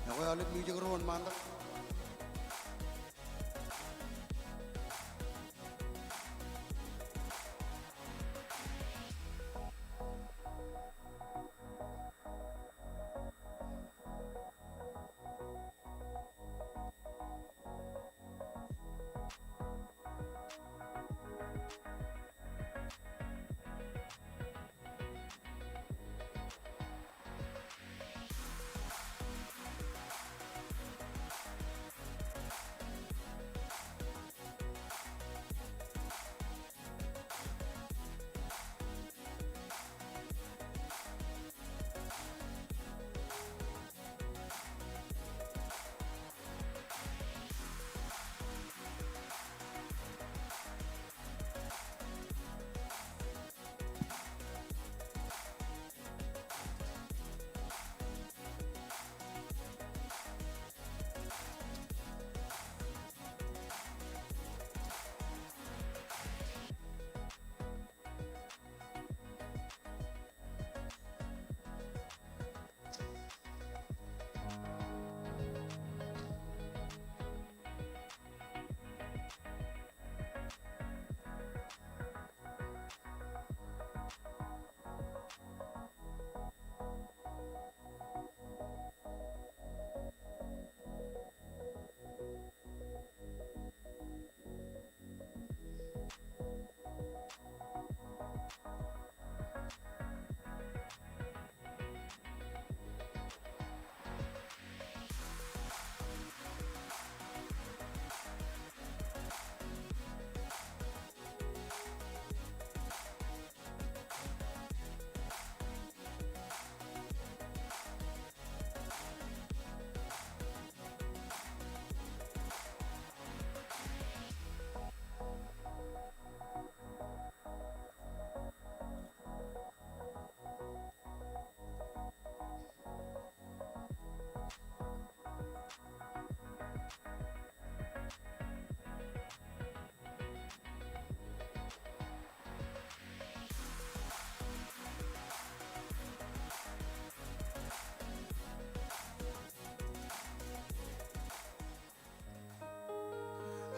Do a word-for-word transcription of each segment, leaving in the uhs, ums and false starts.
Ekwe aolep music ro wōnṃaantak.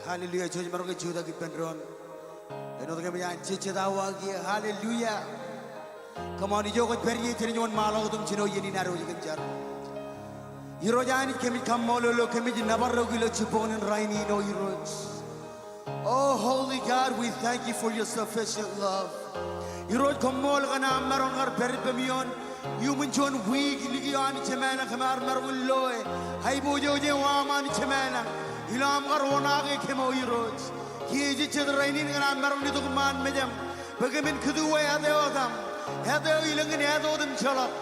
Hallelujah. Jouj maroñ ke jutak ippān doon. Āinwōt kōmij an jejjet awa kiiō. Hallelujah. Come on, ijo kwōj pād ie, jen wōnṃaanḷọk otem jino iien in ad wōj kōn jar. Irooj Anij, kōmij kaṃṃoolol eok, kōmij nōbar eok ilo jibboñōn in rainin, O Irooj. Oh, holy God, we thank you for your sufficient love. Irooj, koṃṃool kōn aṃ maroñ kar pād ippām ioon iuṃwin juon wiik likio, Anij Jemām ilañ, kōm ar maroñ in loe aiboojoj eo aṃ, Anij Jemām ilañ, ilo aṃ kar oṇaake kōm, O Irooj. Kiiō ej jejjet rainin kōn aṃ maroñ in itok iṃaan mejaṃ bwe kōmin kūtuwe āt eo etaṃ, āt eo ilōñin āt otemjeḷọk,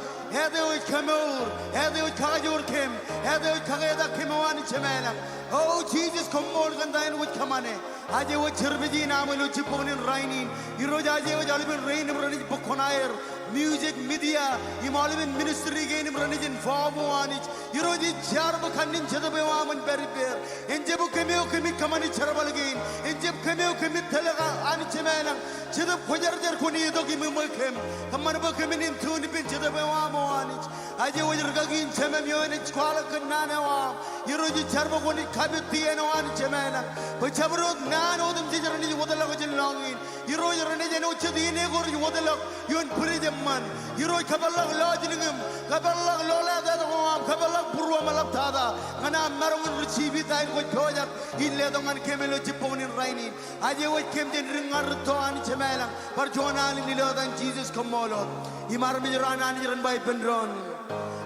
āt eo ej kamour, āt eo ej kakajoor kōm, āt eo ej kaketak kōm, O Anij Jemām ilañ. O Jisōs, koṃṃool kōn ta eo kwōj kōṃṃane. Aje wōj service in aṃ ilo jibboñōn in rainin. Irooj, aje wōj aolepen rein im renaaj bōk kuṇaer, music, media, im aolepen ministry kein im renaaj involve, O Anij. Irooj, ij jar bwe kanniōn Jetōb eo aṃ en pād ippāer. En jab kōm eo kōmij kōṃṃani jerbal kein. En jab kōm eo kōmij tōl, Anij Jemām ilañ. Jetōb Kwōjarjar, kwōn itok im eṃōj kōm. Kōṃṃan bwe kōmin in tune ippān Jetōb eo aṃ, O Anij. Aje wōj rikaki in Jemām ioon ej kwaḷọk kōn naan eo aṃ. Irooj, ij jar bwe kwōnaaj kapit iien, O Anij Jemām ilañ, bwe jabdewōt naan otemjej renaaj wōtlọk jān lọñiin. Irooj, renaaj āinwōt jet in eo ko rej wōtlọk ioon bwidej eṃṃan. Irooj, kōpeḷḷọk lọjilñim, kōpeḷḷọk lolātāt eo aṃ, kōpeḷḷọk būruōṃ eḷaptata ñan aṃ maroñ in receive ta eo kwōj pojak in letok ñan kōm ilo jibboñōn in rainin. Aje wōj kōm jān dik ñan rūtto, Anij Jemām ilañ, bar juon alen ilo etan Jisōs, koṃṃool wōt. Im armej ro an Anij ren ba ippān doon,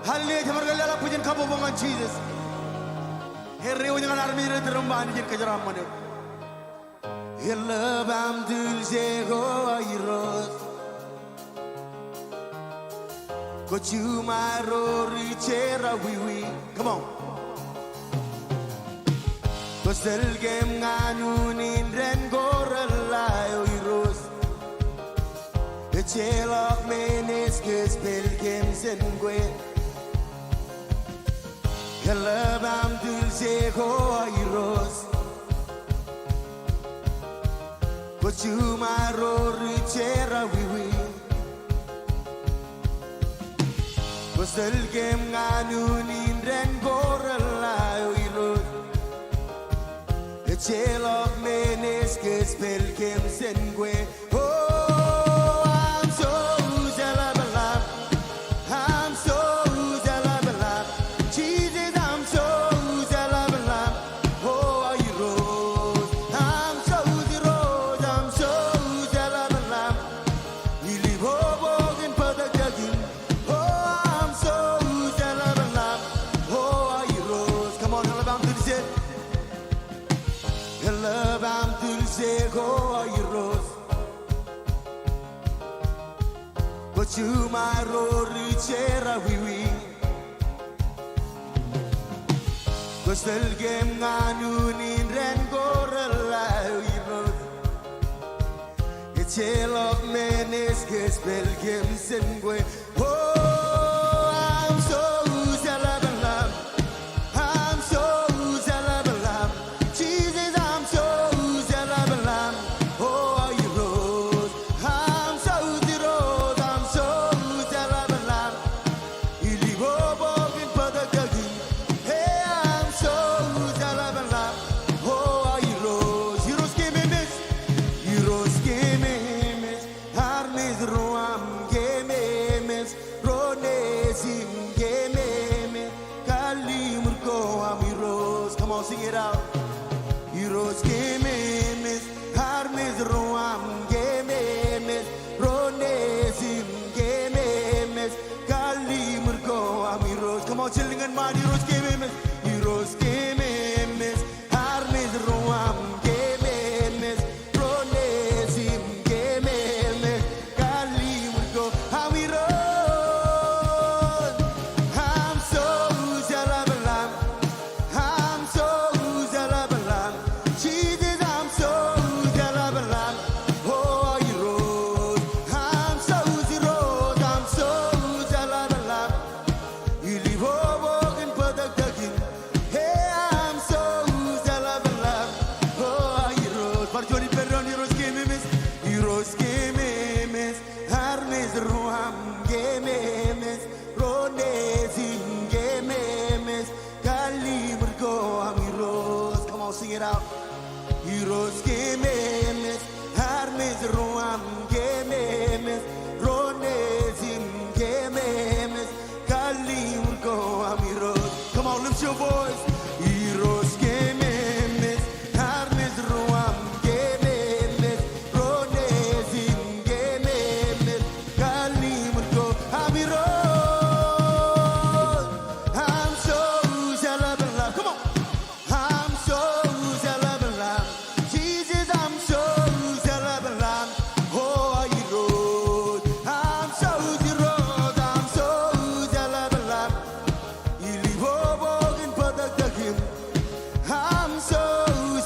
Hallelujah. Jemaroñ ke leḷọk bwijin kabbokbok ñan Jisōs. Erreo wōj ñan armej ro iturūṃ ba Anij en kōjeraaṃṃan eok. Eḷap aṃ tūlje ko Irooj. Kwō juṃae ro ri jerọwiwi. Come on. Kwō sōl kōm ñan unin dān ko reḷḷā, O Irooj. Ejjeḷọk men ej kōjpel kōm jān kwe. Eḷap aṃ tūlje ko Irooj. Kwō juṃae ro ri jerọwiwi. Kwō sōl kōm ñan unin dān ko Ejjeḷọk men ej kōjepel kōm jān kwe. Oh, I'm so jealous of love. I'm so jealous of love. Jesus, I'm so jealous of love. Oh, Irooj. I'm so jealous, I'm so jealous of love. Ilibobo kōn bōtōktōkin. Oh, I'm so jealous of love. Oh, Irooj. Come on, eḷap aṃ tūrjel. Eḷap aṃ tūrjel ko Irooj. Kwō juṃae ro ri jerọwiwi. Kwō sōl kōm ñan unin dān ko reḷḷā Irooj. Ejjeḷọk men ej kōjepel kōm jān kwe. Oh, I'm so jealous of love. I'm so jealous of love. Jesus, I'm so jealous of love. Oh, Irooj. I'm so jealous, I'm so jealous of love. Ilibobo kōn bōtōktōkin. Hey, I'm so jealous of love. Oh, Irooj. Irooj kōm emes. Irooj kōm emes. Armej ro aṃ kōm emes, ro nejin kōm emes, kallimur ko aṃ Irooj. Come on, sing it out. Irooj kōm emes, armej ro aṃ kōm emes, ro nejin kōm emes, kallimur ko aṃ Irooj. Come on, jilñan ṃaan, Irooj kōm emes, Irooj kōm emes, armej ro aṃ kōm emes, ro nejin kōm emes, kallimur ko aṃ Irooj. I'm so jealous of love. I'm so jealous of love. Jesus, I'm so jealous of love. Oh, Irooj. I'm so jealous, I'm so jealous of love. Ilibobo kōn bōtōktōkin. Hey, I'm so jealous of love. Oh, Irooj. Bar juon ippān doon, Irooj kōm emes. Irooj kōm emes. Armej ro aṃ kōm emes. Ro nejin kōm emes. Kallimur ko aṃ Irooj. Come on, sing it out. Irooj kōm emes, armej ro aṃ kōm emes, ro nejin kōm emes, kallimur ko aṃ Irooj. Come on, lift your voice. Irooj kōm emes, armej ro aṃ kōm emes, ro nejin kōm emes, kallimur ko aṃ Irooj. I'm so jealous of love. Come on. I'm so jealous of love. Jesus, I'm so jealous of love. Oh, Irooj. I'm so jealous, I'm so jealous of love. Ilibobo kōn bōtōktōkin. I'm so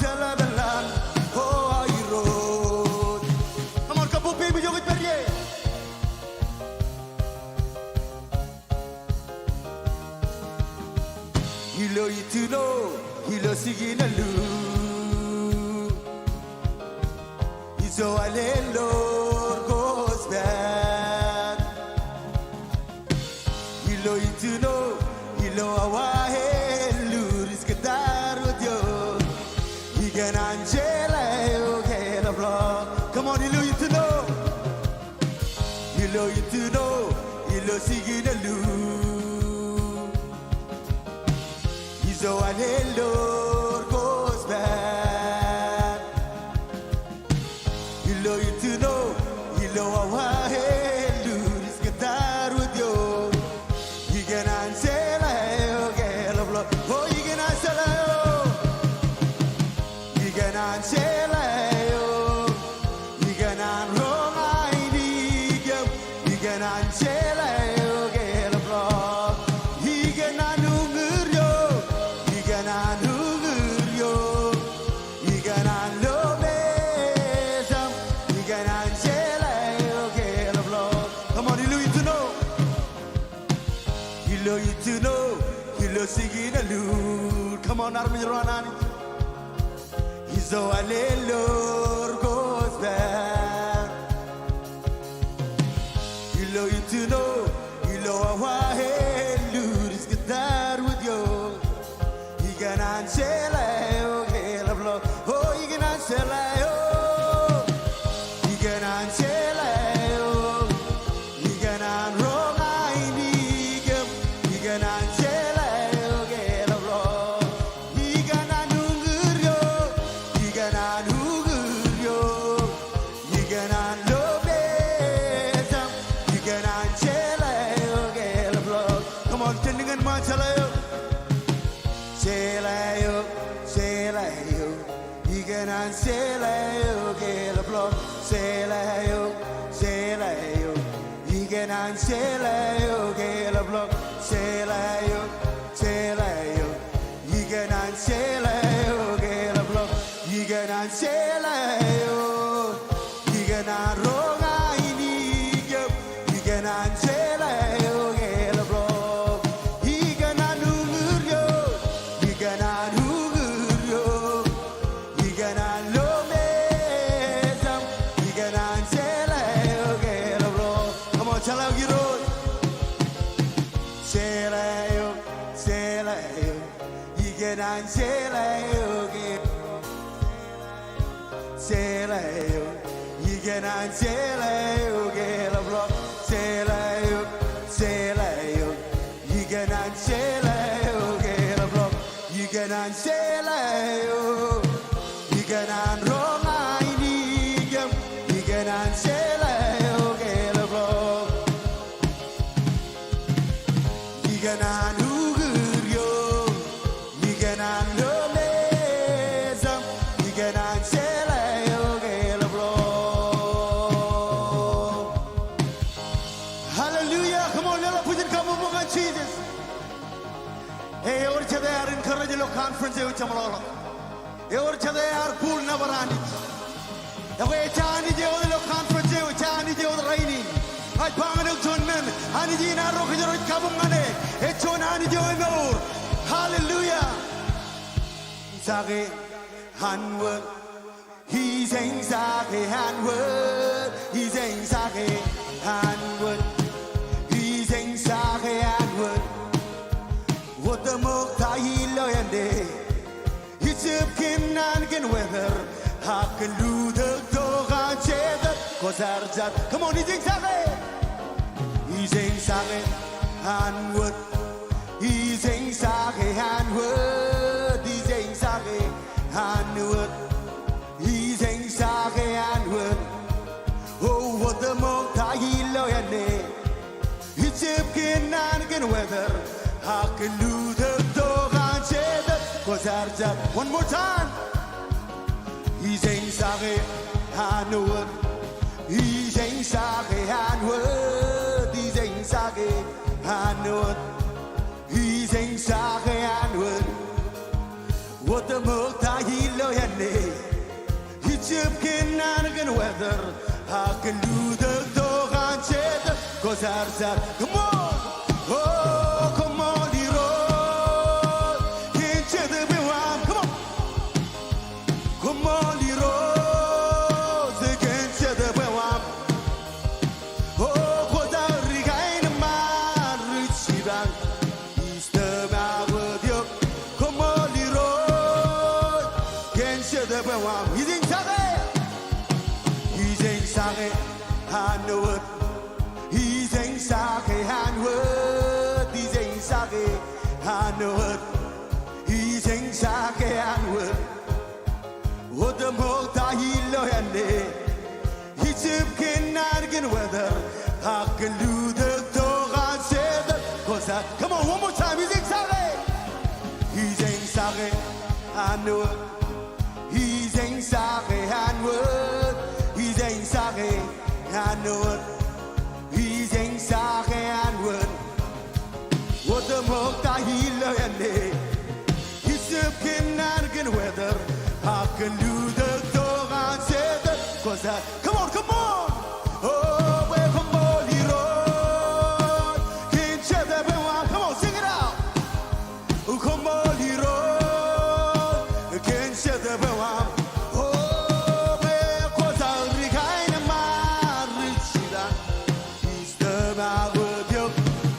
jealous of love. Oh, Irooj. Come on, kabbokbwe im ijo kōj pād ie. Ilo itino, ilo jikin āllu, ijo alen ḷoor ko ej pād. Ilo itino, ilo awa āllu, ij kōttar wōt eok. Ikōṇaan jeḷā eok eḷapḷọk. Come on, ilo itino. Ilo itino, ilo jikin āllu, ijo alen ḷoor ko ej pād. Ilo itino, ilo awa āllu, ij kōttar wōt eok. Ikōṇaan jeḷā eok eḷapḷọk. O, ikōṇaan jeḷā eok. Ikōṇaan jeḷā eok. Ikōṇaan roñ ainikien. Ikōṇaan jeḷā eok eḷapḷọk. Ikōṇaan uñūr eok. Ikōṇaan uñūr eok. Ikōṇaan lo mejaṃ. Ikōṇaan jeḷā eok eḷapḷọk. Come on, ilo itino. Ilo itino, ilo jikin āllu. Come on, armej ro an Anij. Ijo alen ḷoor ko ej pād. Ilo itino, ilo awa āllu, ij kōttar wōt eok. Ikōṇaan jeḷā eok eḷapḷọk. O, Jeḷā eok, ikōṇaan roña in ijeṃ, ikōṇaan jeḷā eok eḷapḷọk, ikōṇaan uñūr eok, ikōṇaan uñūr eok, ikōṇaan lo mejaṃ, ikōṇaan jeḷā eok eḷapḷọk. Come on, jeḷā eok Irooj. Jeḷā eok, jeḷā eok. Ikōṇaan jeḷā eok, jeḷā eok, ikōṇaan jeḷā eok eḷapḷọk, jeḷā eok, jeḷā eok, ikōṇaan jeḷā eok eḷapḷọk, ikōṇaan jeḷā eok, ikōṇaan roña in ijeṃ, ikōṇaan jeḷā eok eḷapḷọk. Ikōṇaan uñūr eok, ikōṇaan lo mejaṃ, ikōṇaan jeḷā eok eḷapḷọk. Hallelujah. Come on, leḷọk bwijin kabbokbok ñan Jisōs. Ewōr jete ear encourage ilo conference eo jeṃḷọkḷọk. Ewōr jete ear puul nōbar Anij. Ekwe ejja Anij eo wōt ilo conference eo, ejja Anij eo wōt rainin. Ij ba ñan eok juon men, Anij in arro kōjro ej kabuñ ñan e. Ej juon Anij eo emour. Hallelujah. Sake an wōt. Ij eñ sake an wōt. Ij eñ sake an wōt. Ij eñ sake an wōt. Wōt ṃokta ilo āne. Ijjab kōnnaan kōn weather, ak kōn lutōk tok an Jetōb Kwōjarjar. Come on, ij eñ sake. Ij eñ sake an wōt. Ij eñ sake an wōt. Ij eñ sake an wōt. Ij eñ sake an wōt. O wōt ṃokta ilo āne. Ijjab kōnnaan kōn weather, ak kōn lutōk tok an Jetōb Kwōjarjar. One more time. Ij eñ sake an wōt. Ij eñ sake an wōt. Ij eñ sake an wōt. Ij eñ sake an wōt. Wōt ṃokta ilo āne. Ijjab kōnnaan kōn weather, ak kōn lutōk tok an Jetōb Kwōjarjar. Come on. O, koṃṃool Irooj kōn Jetōb eo aṃ. Come on. Koṃṃool Irooj kōn Jetōb eo aṃ. O, kwōjarjar kain ṃaan ri jipañ. Ij tōmak wōt eok, koṃṃool Irooj kōn Jetōb eo aṃ. Ij eñ sake. Ij eñ sake an wōt. Ij eñ sake an wōt. Ij eñ sake an wōt. Ij eñ sake an wōt. Wōt ṃokta ilo āne. Ijjab kōnnaan kōn weather, ak kōn lutōk tok an Jetōb Kwōjarjar. Come on, one more time. Ij eñ sake. Ij eñ sake an wōt. Ij eñ sake an wōt. Ij eñ sake an wōt. Ij eñ sake an wōt. Wōt ṃokta ilo āne. Ijjab kōnnaan kōn weather, ak kōn lutōk tok an Jetōb Kwōjarjar. Come on, come on. O, bwe koṃṃool Irooj kōn Jetōb eo aṃ. Come on, sing it out. Koṃṃool Irooj kōn Jetōb eo aṃ. O, bwe kwōjarjar kain ṃaan ri jipañ. Ij tōmak wōt eok,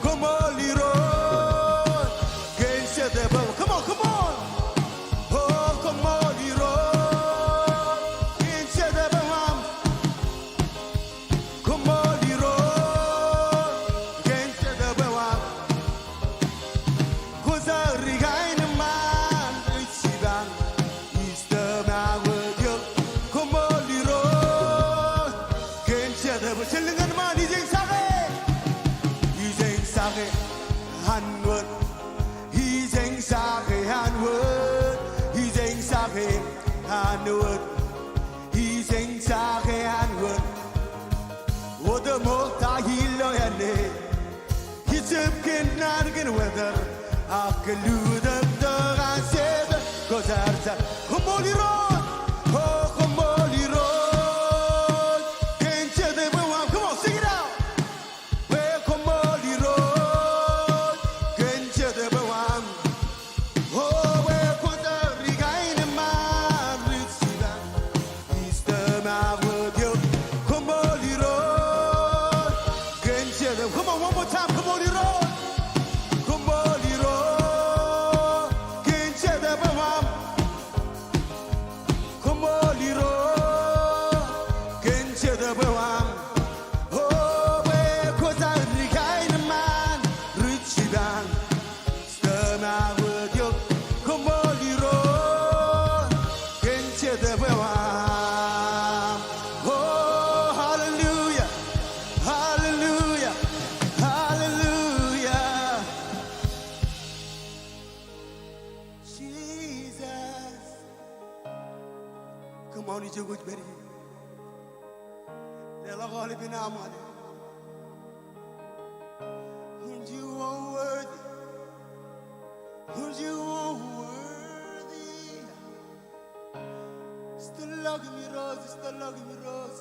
koṃṃool Irooj kōn Jetōb eo aṃ. Come on, come on. O, koṃṃool Irooj kōn Jetōb eo aṃ. Koṃṃool Irooj kōn Jetōb eo aṃ. Kwōjarjar kain ṃaan ri jipañ. Ij tōmak wōt eok, koṃṃool Irooj kōn Jetōb eo aṃ. Jen lōñ ñan ṃaan. Ij eñ sake. Ij eñ sake an wōt. Ij eñ sake an wōt. Ij eñ sake an wōt. Ij eñ sake an wōt. Wōt ṃokta ilo āne. Ijjab kōnnaan kōn weather, ak kōn lutōk tok an Jetōb Kwōjarjar. Koṃṃool Irooj. O, Ṃoṇ ijo kwōj pād ie. Leḷọk aolepen aṃ wōt. Lord, you are worthy. Lord, you are worthy. Stella Gemiros, Stella Gemiros.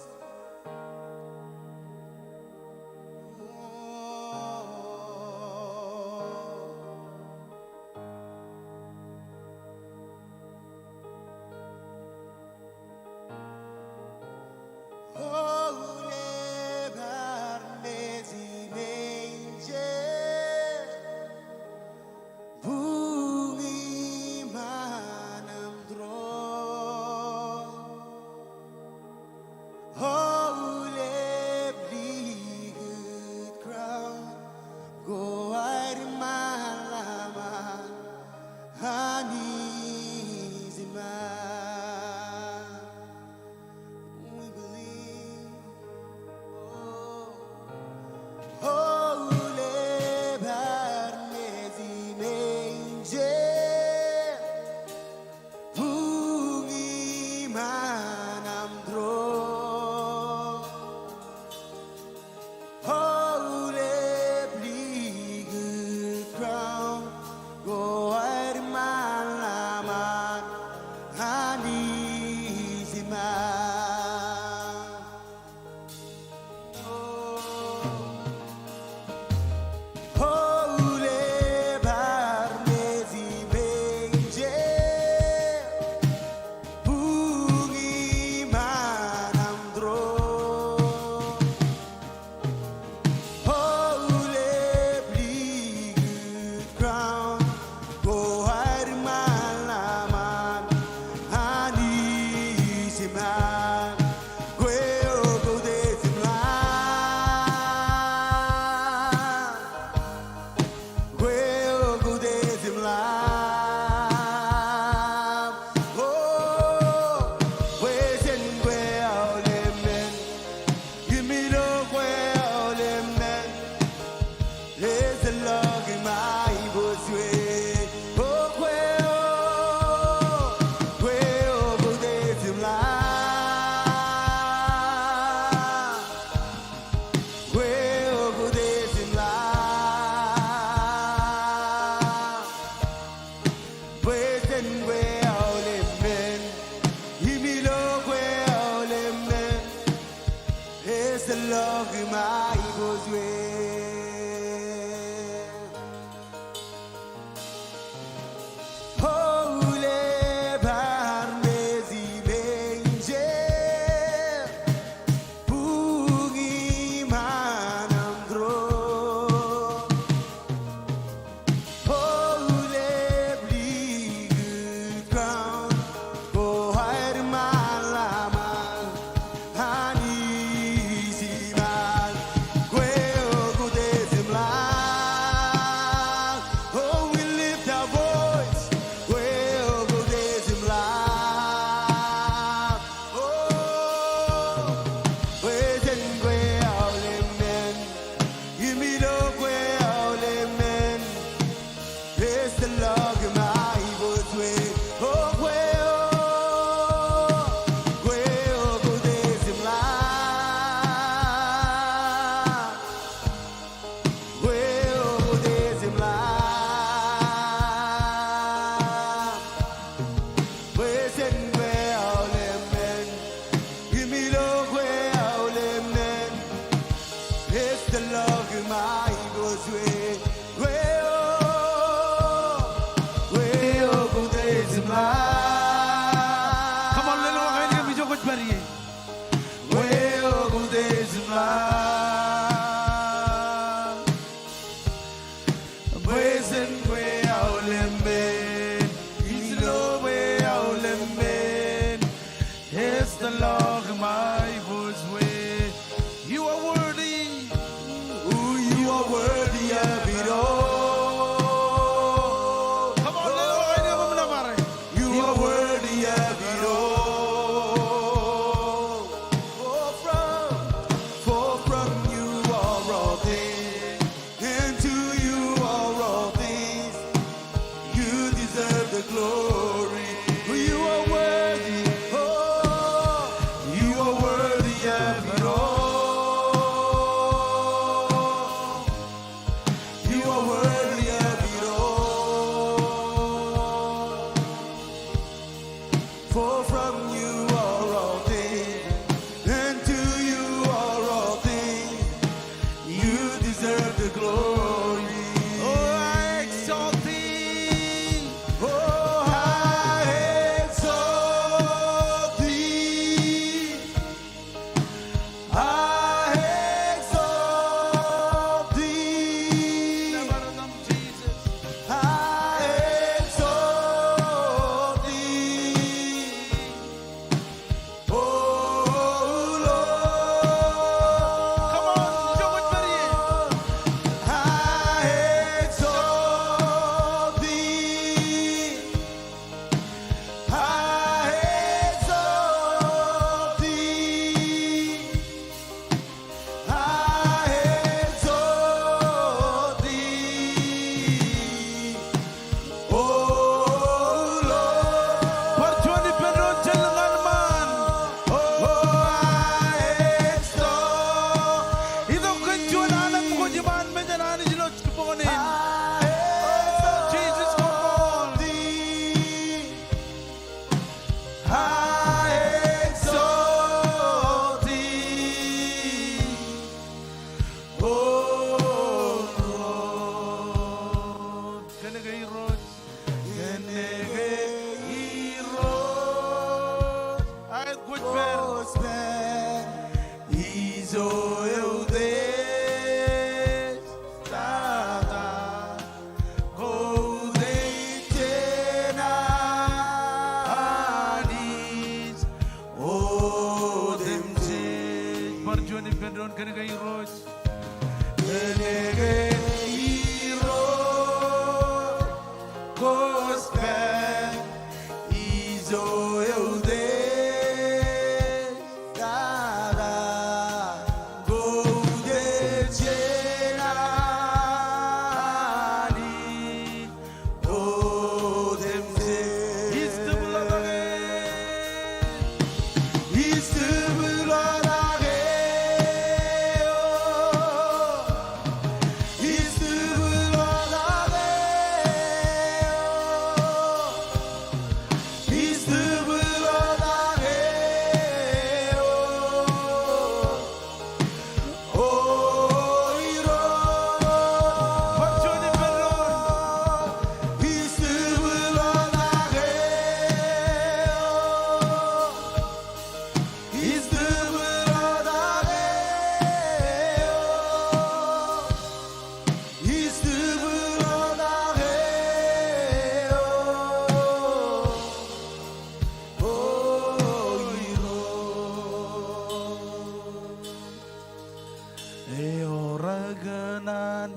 Eor kōṇaan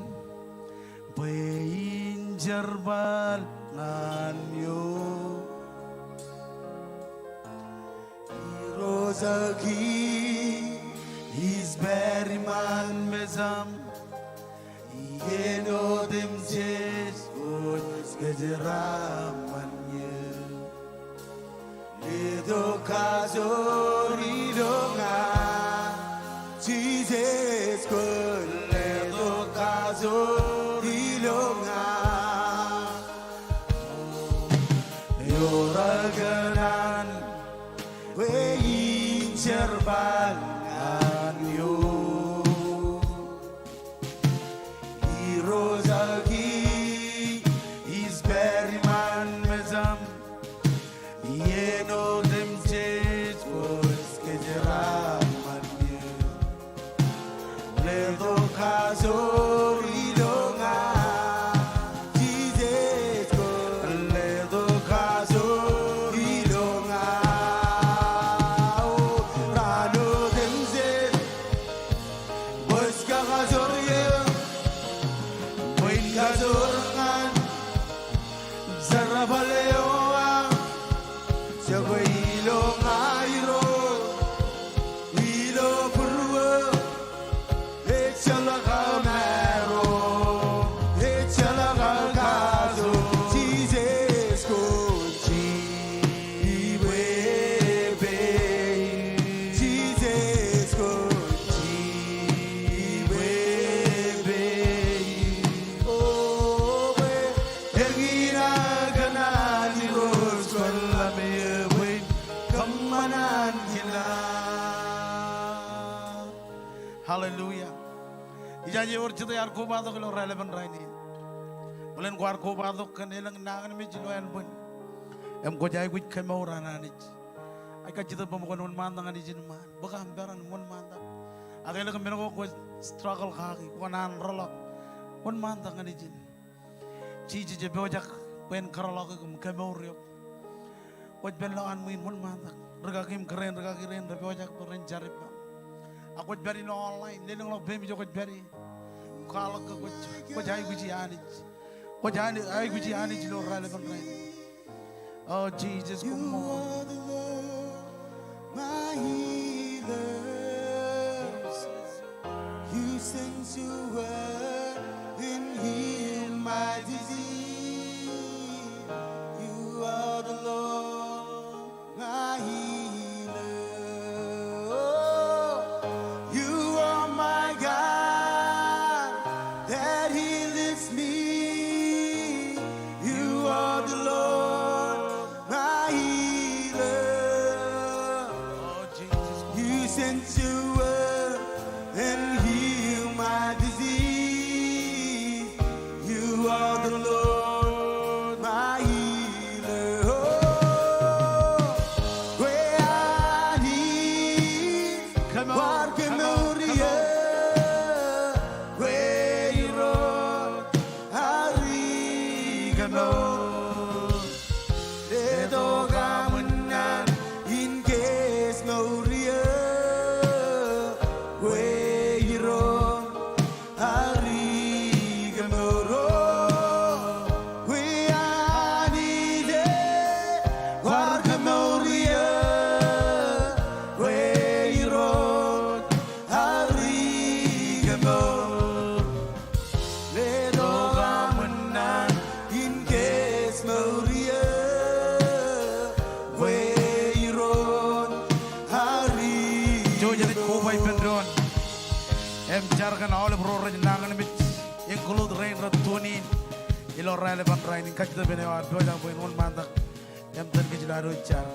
bwe in jerbal ñan eok. Irooj ak Iij, Iij pād iṃaan mejaṃ. Iien otemjej kwōj kōjeraaṃṃan eō. Letok kajoor ilo ña, Jisōs, kwōn letok kajoor ilo ña. Eor kōṇaan bwe in jerbal ñan eok. Irooj ak Iij, Iij pād iṃaan mejaṃ. Iien otemjej kwōj kōjeraaṃṃan eō. Letok kajoor ilo ña, Jisōs, kwōn letok kajoor ilo ña. O raan otemjej kwōj kakajoor eō, bwe in kajoor ñan jerbal eo aṃ. Jokwe ilo ña Irooj, ilo būruō, ejjeḷọk aō maro, ejjeḷọk aō kajoor. Jisōs, kwōn jibwe pein. Jisōs, kwōn jibwe pein. O bwe eñin aō kōṇaan Irooj, kwōn ḷōmṇak bwe in kōṃṃan an kōṇaan. Hallelujah. Ijaje ewōr jete ear kobatok ilo raelepen rainin. Bōlen kwaar kobatok kōn elōñ nañinmej ilo ānbwin im kwōj aikuj kemour an Anij. Ij kajjitōk bwe ṃōk kwōn wōnṃaantak ñan ijin ṃaan. Bōk aṃ peran im wōnṃaantak. Ak elōñ men ko kwōj struggle kaki, kwō naan rōḷọk. Wōnṃaantak ñan ijin. Jisōs ej pojak bwe en kōrọọlḷọk eok im kemour eok. Kwōj pād ilowaan ṃwiin, wōnṃaantak. Rikaki im kōrā in, rikaki rein rej pojak bwe ren jar ippaṃ. Ak kwōj pād ilo online, lelōñḷọk peiṃ ijo kwōj pād ie. Kwaḷọk ke kwōj, kwōj aikuji Anij. Kwōj aikuji Anij ilo raelepen rainin. O Jisōs, koṃṃool. You sent your word and healed my disease. You are the Lord, my healer. You are my God that healeth me. You are the Lord, my healer. You sent your word and healed my disease. Im jar kōn aolep ro rej nañinmej, include rein rej tune in ilo raelepen rainin. Kajjitōk ippān eo ad pojak bwe en wōnṃaantak im tōl kōj ilo ad wōj jar.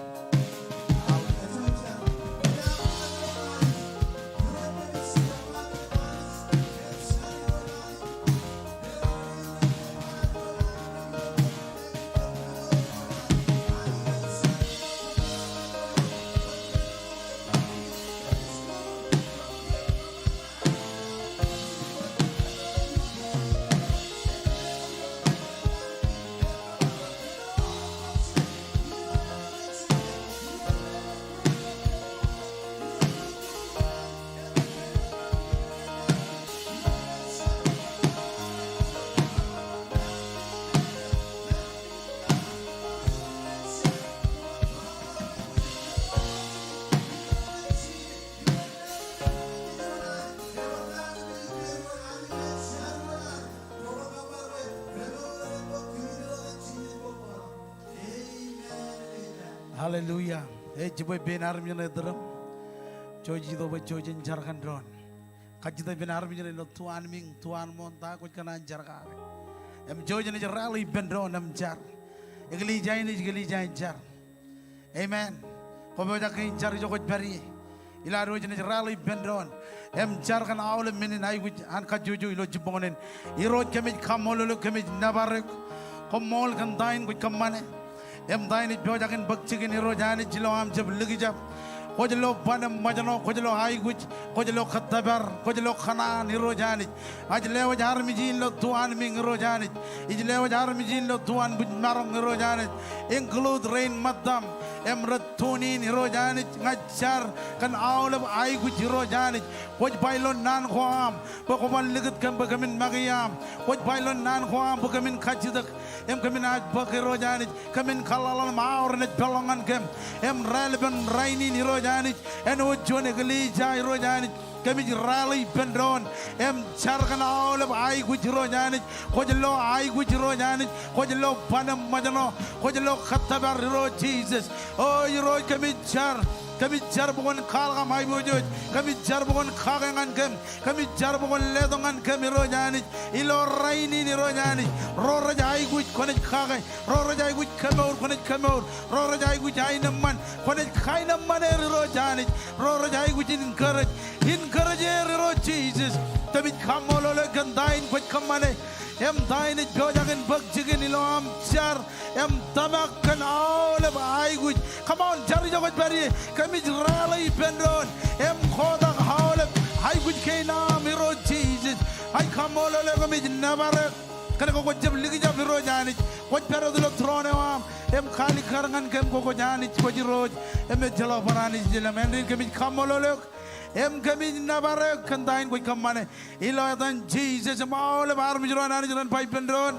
Hallelujah. Ej jibwe pein armej ṇe iturūṃ. Jouj itok bwe jouj jen jar kōn doon. Kajjitōk ippān armej ṇe ilo tuanmiiñ, tuanmooṇ, ta kwōj kōṇaan jar kake. Im jouj jen rally ippān doon im jar. Eklejia in ej eklejia in jar. Amen. Kwō pojak ke in jar ijo kwōj pād ie. Ilo ad wōj jen rally ippān doon im jar kōn aolep men in aikuj an kajjojo ilo jibboñōn in. Irooj, kōmij kaṃṃoolol eok, kōmij nōbar eok. Koṃṃool kōn ta in kwōj kōṃṃane. Im ta in ej pojak in bōk jikin, Irooj Anij, ilo aṃ jab likjab. Kwōj lo ban im ṃōjṇọ, kwōj lo aikuj, kwōj lo kōttōpar, kwōj lo kōṇaan, Irooj Anij. Ij lewōj armej in ilo tuanmiiñ, Irooj Anij. Ij lewōj armej in ilo tuanbwijmaroñ, Irooj Anij. Include rein ṃōttaṃ im rej tune in, Irooj Anij. Ña ij jar kōn aolep aikuj, Irooj Anij. Kwōj ba ilo naan ko aṃ bwe kwō bar likūt kōm bwe kōmin make iaam. Kwōj ba ilo naan ko aṃ bwe kōmin kajjitōk im kōmin aō bōk, Irooj Anij. Kōmin kōḷḷāḷọk im aor enaaj peḷḷọk ñan kōm. Im raelepen rainin, Irooj Anij, āinwōt juon eklejia, Irooj Anij, kōmij rally ippān doon im jar kōn aolep aikuj, Irooj Anij. Kwōj lo aikuj, Irooj Anij. Kwōj lo ban im ṃōjṇọ. Kwōj lo kōttōpar, Irooj Jisōs. O Irooj, kōmij jar, kōmij jar bwe kwōn kwaḷọk aṃ aiboojoj. Kōmij jar bwe kwōn kake ñan kōm. Kōmij jar bwe kwōn letok ñan kōm, Irooj Anij. Ilo rainin, Irooj Anij, ro rej aikuj, kwōnaaj kake. Ro rej aikuj kemour, kwōnaaj kemour. Ro rej aikuj aenōṃṃan, kwōnaaj kaenōṃṃan er, Irooj Anij. Ro rej aikuj encourage, encourage er, Irooj Jisōs. Kōmij kaṃṃoolol eok kōn ta in kwōj kōṃṃane im ta in ej pojak in bōk jikin ilo aṃ jar im tōmak kōn aolep aikuj. Come on, jar ijo kwōj pād ie. Kōmij rally ippān doon im kotak aolep aikuj kein aṃ, Irooj Jisōs. Ij kaṃṃoolol eok, kōmij nōbar eok kōn ke kwōj jab likjab, Irooj Anij. Kwōj pād wōt ilo tūroon eo aṃ im kaalikkar ñan kōm ke kwōj Anij, kwōj Irooj, im ejjeḷọk bar anij ijellọkin. Āindein kōmij kaṃṃoolol eok im kōmij nōbar eok kōn ta in kwōj kōṃṃane. Ilo etan Jisōs, im aolep armej ro an Anij ren ba ippān doon.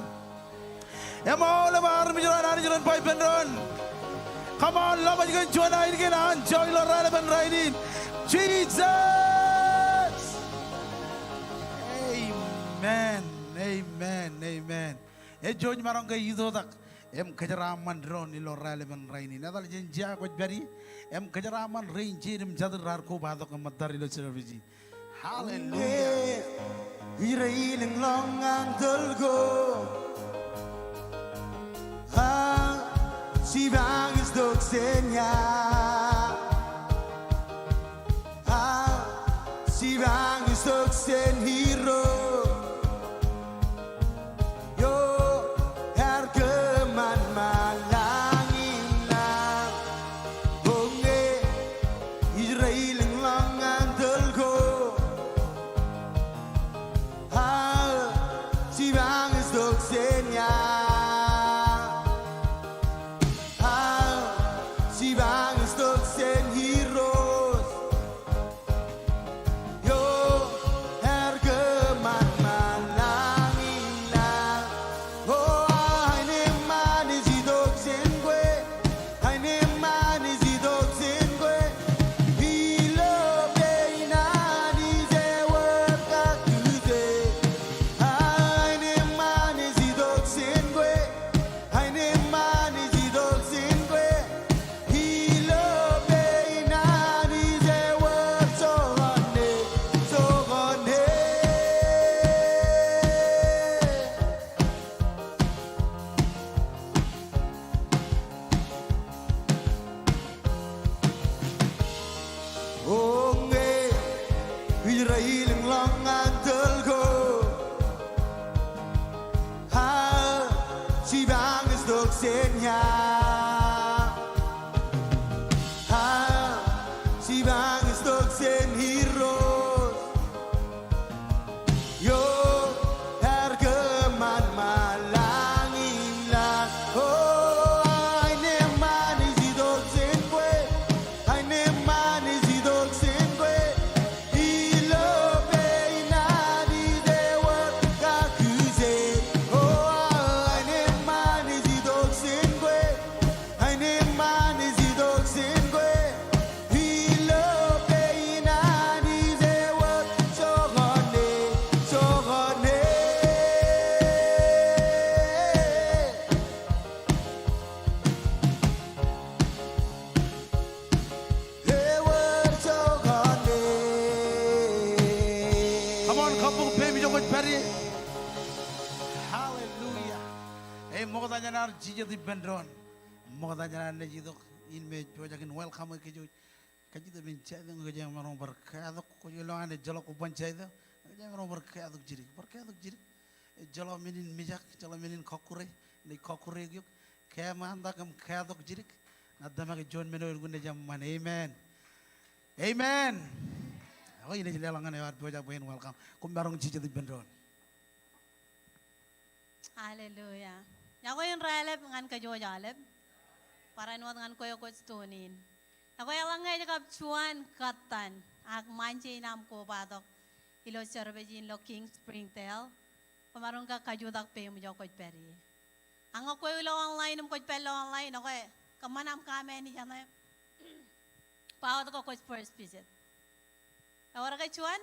Im aolep armej ro an Anij ren ba ippān doon. Come on, ḷapḷọk kōn juon ainikiin anjọ ilo raelepen rainin. Jisōs. Amen. Amen. Amen. Ej jouj maroñ ke itoitak im kōjeraaṃṃan doon ilo raelepen rainin. Etal jān jea kwōj pād ie im kōjeraaṃṃan rein jeid im jatid raar kobatok im ṃōttad ilo service in. Hallelujah. Ij reilōñḷọk ñan tōl ko. A, jipañ ij tokjān ia. A, jipañ ij tokjān Irooj. Eo ear kōṃanṃan lañin aṃ. O ñe ij reilōñḷọk ñan tōl ko. A, jipañ ij tokjān ia. A, jipañ ij Come on, kabbokbok peiṃ ijo kwōj pād ie. Hallelujah. Ej ṃokta jān ad jijet ippān doon. Ṃokta jān ad naaj itok in me ej pojak in welcome e kōj. Kajjitōk men jatō ñe kōjeañ maroñ bar kātok, kwōj ilowaan ejjeḷọk kwōban jatō, ñe kōjeañ maroñ bar kātok jidik, bar kātok jidik. Ejjeḷọk men in mijak, ejjeḷọk men in kọkkure, naaj kọkkure eok, kōṃṃan ta kōm kātok jidik, ña tōmak ej juon men eo elukkuun naaj eṃṃan. Amen. Amen. Ak inaaj leḷọk ñan eo ad pojak bwe en welcome. Koṃ maroñ jijet ippān doon. Hallelujah. Iọkwe in raelep ñan kōj wōj aolep. Barāinwōt ñan kwe kwōj tune in. Iọkwe eḷaññe ej kab juon kōttan ak ṃaanje in aṃ kobatok ilo service in ilo King Springdale, kwōmaroñ ke kajutak peiṃ ijo kwōj pād ie. Ak ñe kwe ilo online im kwōj pād ilo online, iọkwe kōṃṃan aṃ comment ijeṇe. Ba wōt ke kwōj first visit. Ewōr ke juon?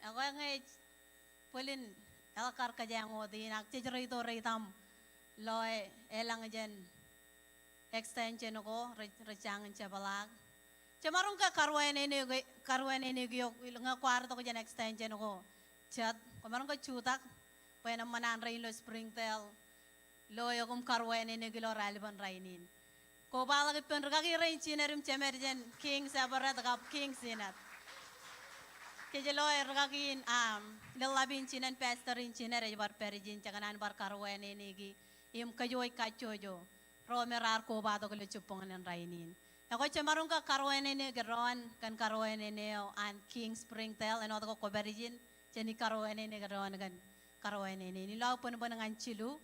Ekwe ñe ej bōlen eḷak kar kōjeañ wōt in ak jej reito reitaṃ loe elōñ jān extension ko rej, rej jañin jepḷaak. Jemaroñ ke karuwainene, karuwainene eok ñe kwaar tok jān extension ko jet. Kwōmaroñ ke jutak bwe en eṃṃan an rein ilo Springdale. Lo eok im karuwainene eok ilo raelepen rainin. Kobaḷọk ippān rikaki rein jined im jemed jān Kings Everett kab Kings Inner. Kōj loe rikaki in, um, ḷōḷḷap in jined, pastor in jined ej bar pād ijin, jekōṇaan bar karuwainene eok im kōj wōj kajjojo ro me raar kobatok ilo jibboñōn in rainin. Ekwe jemaroñ ke karuwainene eok doon kōn karuwainene eo an Kings Springdale, āinwōt ke kwō pād ijin, jen karuwainene eok doon kōn karuwainene in. Ilo aō bōnbōn ñan jilu.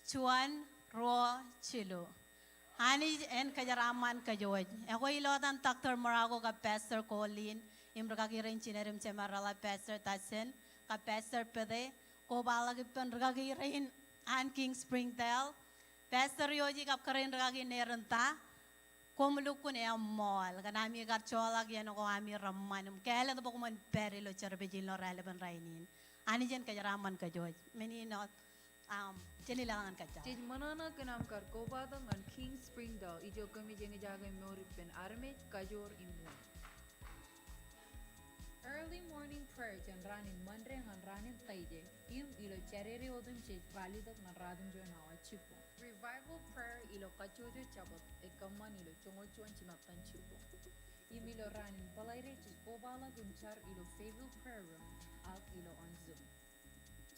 Juon, ruo, jilu. Anij en kōjeraaṃṃan kōj wōj. Ekwe ilo etan Doctor Morocco kab Pastor Colleen, im rikaki rein jined im jemed reḷap, Pastor Tassen kab Pastor Pete, kobaḷọk ippān rikaki rein an Kings Springdale, Pastor Yoji kab kōrā in rikaki in erin ta, koṃ lukkuun eṃṃool kōn ami kar joḷọk iien ko ami reṃṃan im kāālōt bwe koṃwin pād ilo service in ilo raelepen rainin. Anij en kōjeraaṃṃan kōj wōj. Men in wōt, um, jen leḷọk ñan kōjjeḷā. Jej ṃōṇōṇō kōn aṃ kar kobatok ñan Kings Springdale, ijo kōmij eñjake mour ippān armej, kajoor im wōt. Early morning prayer jān raan in Monday ñan raan in Friday, im ilo Saturday otemjej rally tok ñan ratimjuon awa jibboñ. Revival prayer ilo kajjojo Jabōt ej kōṃṃan ilo joñoul juon jimattan jibboñ. Im ilo raan in Friday jej kobaḷọk im jar ilo Fayetteville Prayer Room ak ilo on Zoom.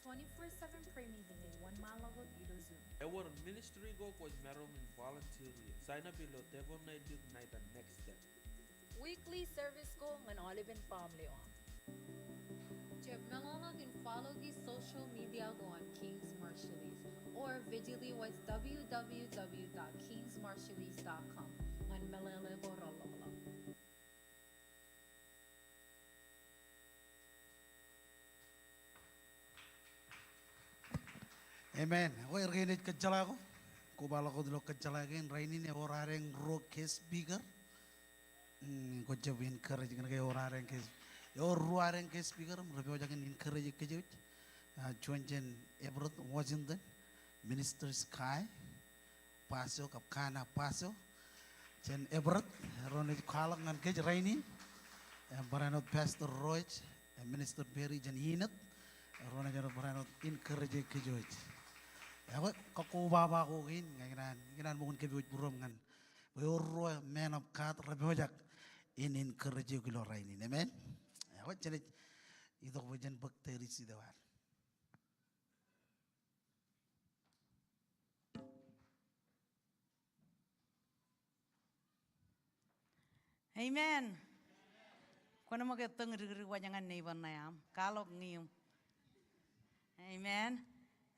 Twenty-four seven prayer meeting ej wōnṃaanḷọk wōt ilo Zoom. Ewōr ministry ko kwōj maroñ in volunteer ie. Sign up ilo tōpar ṇe dik ṇa iten next step. Weekly service ko ñan aolepen family eo aṃ. Jab meḷọkḷọk in follow ki social media ko an Kings Marshallese or visit website W W W dot kings marshallese dot com ñan meḷeḷe ko reḷapḷọk. Amen. Ekwe er kein ej kōjjeḷā ko. Kobaḷọk wōt ilo kōjjeḷā kein. Rainin ewōr adeañ ruo guest speaker. Mm, kwō jab encourage kōn ke ewōr adeañ guest, ewōr ruo adeañ guest speaker im rej pojak in encourage kōj wōj. Ah, juon jān Everett, Washington, Minister Sky Basio kab Kana Basio. Jān Everett, ro naaj kwaḷọk ñan kōj rainin. Im barāinwōt Pastor Roy, im Minister Perry jān Inner. Ro naaj āinwōt barāinwōt encourage kōj wōj. Ekwe, kakkobaba ko kein, ña ikōṇaan, ikōṇaan ṃōk in kōpooj būruōm ñan bwe ewōr ruo man of God rej pojak in encourage eok ilo rainin. Amen. Ekwe, jenaaj itok bwe jen bōk thirty seat eo ad. Amen. Kwōn ṃōk ettōñ dikdik waj ñan neighbor ṇe aṃ. Kwaḷọk ñiiṃ. Amen.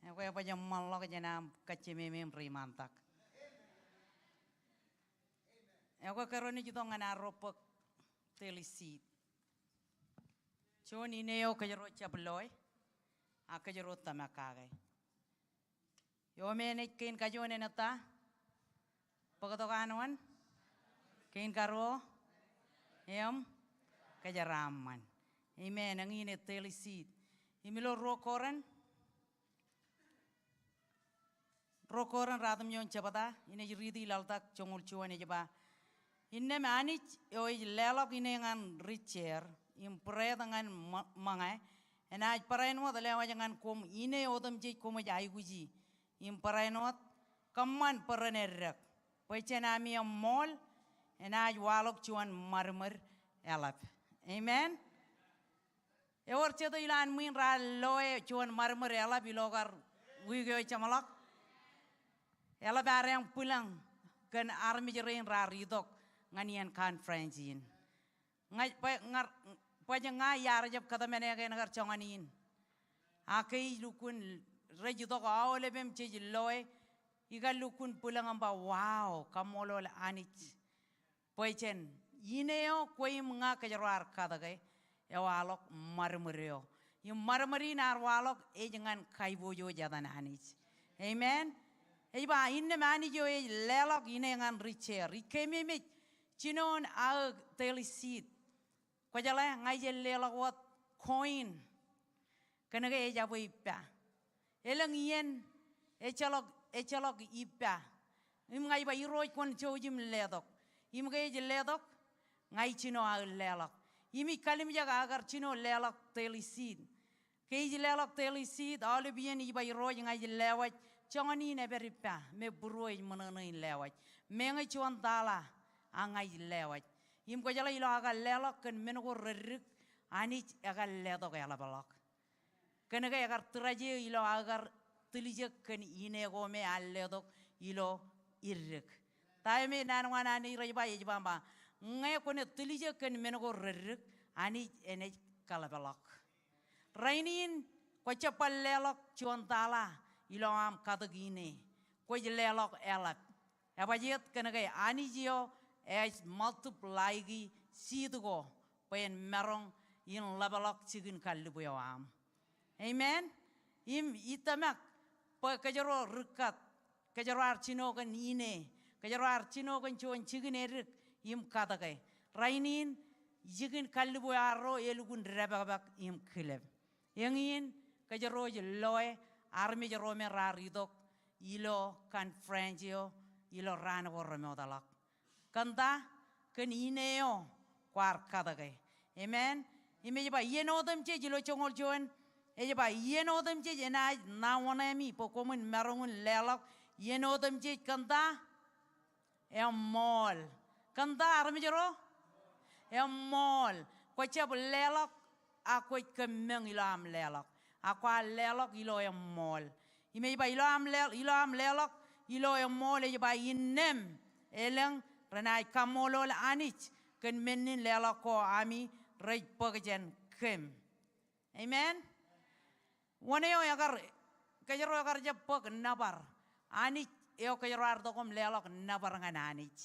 Ekwe, baj eṃṃanḷọk jān aṃ kajjememem reiṃaantak. Ekwe, kōrā ej itok ñan arro bōk Daily Seed. Juon ine eo kōjro jab loe, ak kōjro tōmak kake. Eo me enaaj kein kajoor en ettā? Bōktok an wōn? Kein karuo? Im kōjeraaṃṃan. Amen. Eñin ej Daily Seed. Im ilo ruo Korint, ruo Korint ratimjuon jebta, inaaj riiti laḷtak joñoul juon ej ba, innām Anij eo ej leḷọk ine ñan ri jeer, im bread ñan ṃō-, ṃōñā, enaaj barāinwōt lewōj ñan koṃ ine otemjej koṃij aikuji, im barāinwōt kōṃṃan bwe ren eddek. Bwe jān ami eṃṃool, enaaj waḷọk juon ṃadṃōd eḷap. Amen. Ewōr jete ilowaan ṃwiin raar loe juon ṃadṃōd eḷap ilo kar wiik eo jeṃḷọk? Eḷap ear eañ bwilōñ kōn armej rein raar itok ñan iien conference in. Ña, bwe, ña, bwe ña iar jab kōtmāne ke en kar joñan in. Ak ke ij lukkuun, rej itok aolepem jej loe, ikar lukkuun bwilōñ im ba, wow, kaṃṃoolol Anij. Bwe jān ine eo kwe im ña kōjro ar katōke, ewaḷọk ṃadṃōd eo. Im ṃadṃōd in ear waḷọk ej ñan kaiboojoj etan Anij. Amen. Ej ba, innām Anij eo ej leḷọk ine ñan ri jeer. Ij keememej jinoin aō Daily Seed. Kwōjeḷā, ña ij leḷọk wōt coin. Kōnke ejabwe ippa. Elōñ iien ejjeḷọk, ejjeḷọk ippa. Im ña ij ba, Irooj, kwōn jouj im letok. Im ke ej letok, ña ij jino aō leḷọk. Im ij kalimjek aō kar jino leḷọk Daily Seed. Ke ij leḷọk Daily Seed, aolep iien ij ba, Irooj, ña ij lewōj joñan in epād ippa, me būruō ej ṃōṇōṇō in lewōj. Meñe juon tala, a ña ij lewōj. Im kwōjeḷā ilo aō kar leḷọk kōn men ko reddik, Anij ekar letok eḷapḷọk. Kōnke ekar tūraje ilo aō kar tiljek kōn ine ko me ear letok ilo iddik. Ta eo me naan ko an Anij rej ba, ej ba, ba, ñe kwōnaaj tiljek kōn men ko reddik, Anij enaaj kaḷapḷọk. Rainin, kwōj jab bar leḷọk juon tala ilo aṃ katōk ine. Kwōj leḷọk eḷap. Ebajjeet? Kōnke Anij eo ej multiply-ki seed ko bwe en maroñ in ḷapḷọk jikin kallib eo aṃ. Amen. Im ij tōmak bwe kōjro ri kat, kōjro ar jino kōn ine, kōjro ar jino kōn juon jikin eddik im katōke. Rainin, jikin kallib eo arro elukkuun dāpakpak im kilep. Eñin, kōjro ej loe armej ro me raar itok ilo conference eo ilo raan ko remootḷọk. Kōn ta? Kōn ine eo kwaar katōke. Amen. Im ej ba, iien otemjej ilo joñoul juon, ej ba, iien otemjej enaaj ṇa oṇāmi bwe koṃwin maroñ in leḷọk iien otemjej kōn ta? Eṃṃool. Kōn ta, armej ro? Eṃṃool. Kwō jab leḷọk ak kwōj kōmmōñ ilo aṃ leḷọk. Ak kwaar leḷọk ilo eṃṃool. Im ej ba ilo aṃ le-, ilo aṃ leḷọk ilo eṃṃool, ej ba innām elōñ renaaj kaṃṃoolol Anij kōn men in leḷọk ko ami rej bōk jān kōm. Amen. Wōn eo ekar, kōjro ekar jab bōk nōbar? Anij eo kōjro ar tok im leḷọk nōbar ñan Anij.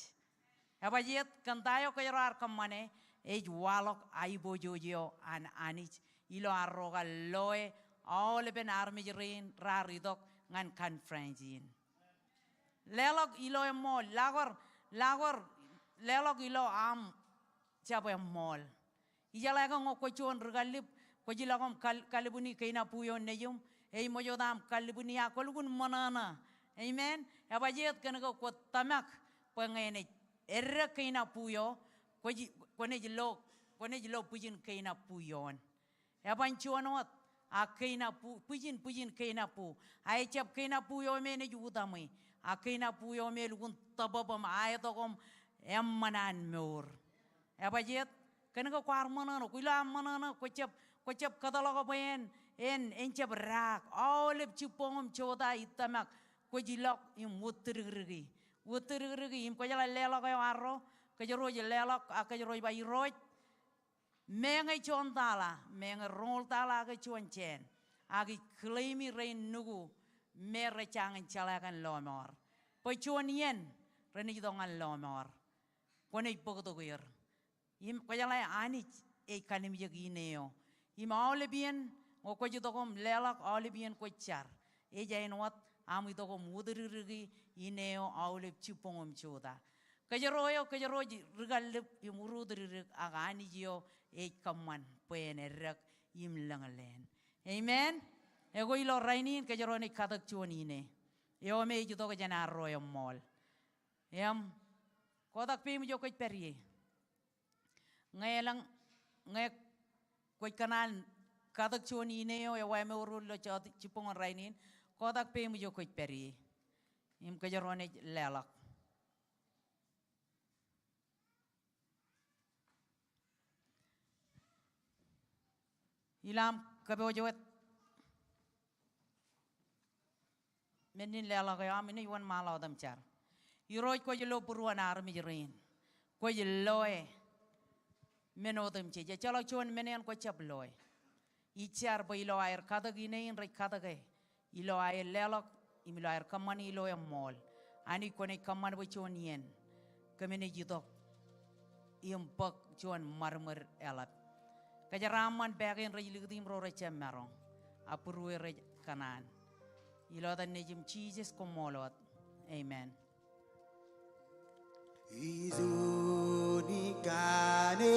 Ebajjeet? Kōn ta eo kōjro ar kōṃṃane? Ej waḷọk aiboojoj eo an Anij ilo arro kar loe aolepen armej rein raar itok ñan conference in. Leḷọk ilo eṃṃool, ḷak wōr, ḷak wōr leḷọk ilo aṃ jab eṃṃool. Ijeḷā ke ñe kwōj juon ri kallib, kwōj ilọk im kal-, kallibwini keinappuk eo nejiṃ, e, im ṃōj wōt aṃ kallibwini ak kwō lukkuun ṃōṇōṇō. Amen. Ebajjeet? Kōnke kwōj tōmak bwe ñe enaaj eddek keinappuk eo, kwōj, kwōnaaj lo, kwōnaaj lo bwijin keinappuk ioon. Eban juon wōt, a keinappuk, bwijin, bwijin keinappuk. A ejjab keinappuk eo me enaaj utaṃwe. A keinappuk eo me elukkuun tōpōb im aetok im eṃṃan an mour. Ebajjeet? Kōnke kwaar ṃōṇōṇō, kwō ilo aṃ ṃōṇōṇō, kwō jab, kwō jab kōtḷọk bwe en, en, en jab daak. Aolep jibboñ im jota ij tōmak, kwōj ilọk im wūttidikdiki. Wūttidikdiki, im kwōjeḷā leḷọk eo arro, kōjro ej leḷọk ak kōjro ej ba Irooj, meñe juon taḷa, meñe roñoul taḷa ak juon jāān, ak ij claim e rein nukū me rej jañin jeḷā kōn lọmọọr. Bwe juon iien renaaj itok ñan lọmọọr. Kwōnaaj bōktok er. Im kwōjeḷā Anij ej kanimjek ine eo. Im aolep iien ñe kwōj itok im leḷọk aolep iien kwōj jar, ej āinwōt aṃ itok im utdikdiki ine eo aolep jibboñ im jota. Kōjro eo, kōjro ej ri kallib im ri utdikdik ak Anij eo ej kōṃṃan bwe en eddek im lōñḷān. Amen. Ekwe ilo rainin kōjro naaj katōk juon ine eo me ej itok jān arro eṃṃool. Im kotak peiṃ ijo kwōj pād ie. Ñe elōñ, ñe kwōj kōṇaan katōk juon ine eo ewāmour ilo jota jibboñ in rainin, kotak peiṃ ijo kwōj pād ie. Im kōjro naaj leḷọk. Ilo aṃ kōpooj wōt men in leḷọk eo aṃ, inaaj wōnṃaanḷọk otemjar. Irooj, kwōj lo būruon armej rein. Kwōj loe men otemjej. Ejjeḷọk juon men eṇ kwōj jab loe. Ij jar bwe ilo aer katōk ine in rej katōke, ilo aer leḷọk im ilo aer kōṃṃane ilo eṃṃool. Anij, kwōnaaj kōṃṃan bwe juon iien kōmij itok im bōk juon ṃadṃōd eḷap. Kōjeraaṃṃan pāāke in rej likūti im ro rej jab maroñ, ak būrueir rej kōṇaan. Ilo etan Nejiṃ Jisōs, koṃṃool wōt. Amen. Ijo ni kane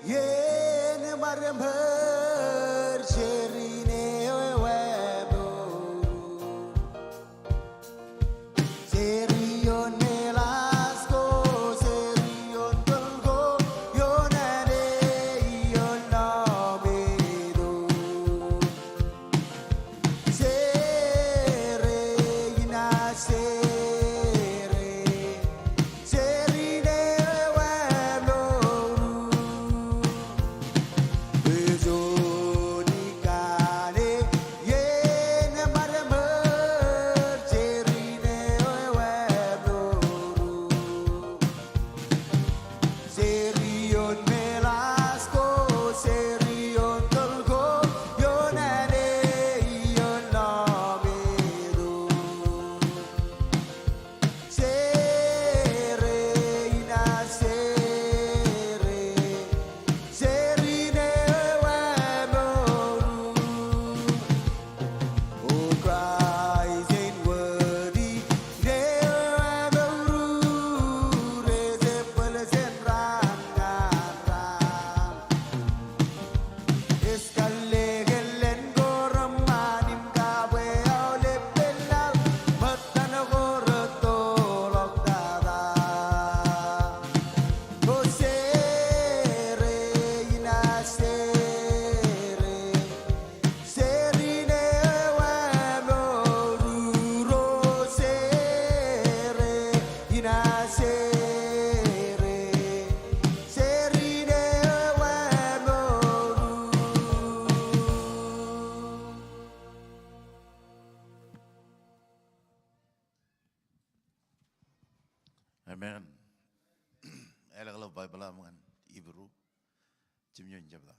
ien ṃadṃōd, jar ine eo ewāmour. Jar ioon meḷaas ko, jar ioon tōl ko, ioon āne, ioon ṇo meto. Jar e inaaj jar e, jar ine eo ewāmour. Ijo ni kane ien ṃadṃōd, jar ine eo ewāmour. Jar ioon meḷaas ko, jar ioon tōl ko, ioon āne, ioon ṇo meto. Jar e inaaj jar e, jar ine ewāmour. O Kraist āinwōt ine eo ewāmour, ej bōlen jān raan ñan raan. Ej kallek alen ko reṃṃan im kabwe aolep pen laḷ, ṃōttan ko rettoḷọk tata. O jar e inaaj jar e, jar ine eo ewāmour. O jar e inaaj jar e, jar ine eo ewāmour. Amen. Ālōkḷọk Baibōḷ eo aṃ ñan Hibru, jimjuon jebta.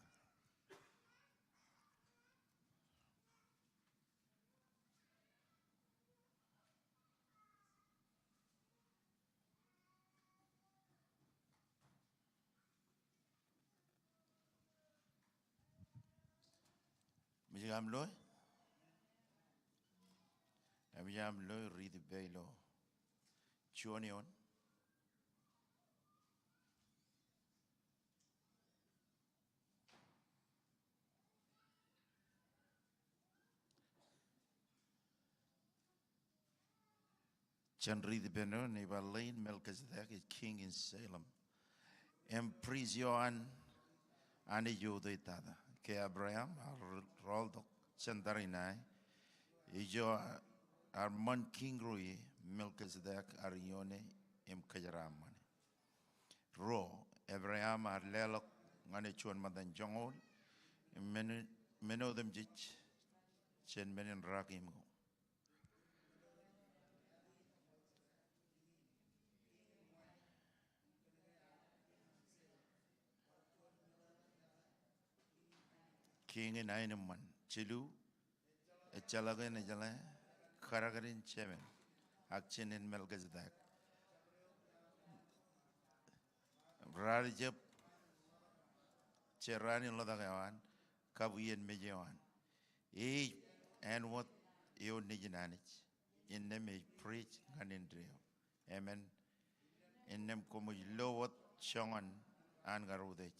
Mej aṃ loe? Mej aṃ loe, riit ippān ilo juon eoon. Jen riit ippān eo, ij ba ḷein Melchizedek ej king in Salem im prist eo an Anij Iuteet tata. Ke Abraham ear rọọltok jān tariṇae, ijo ear ṃan king ro ie, Melchizedek ear ioone im kōjeraaṃṃane. Ruo, Abraham ear leḷọk ñan e juon ṃōttan joñoul im men, men otemjej jān men in rakim ko. Eñin aenōṃṃan. Jilu, ejjeḷọk in ejeḷā kōdakdin jemān ak jinen Melkisedek. Raar jab jeraan in ḷotak eo an kab iien mej eo an. Ej āinwōt eo nejin Anij. Innām ej priest ñan indeeo. Amen. Innām koṃij lo wōt joñan an kar utiej.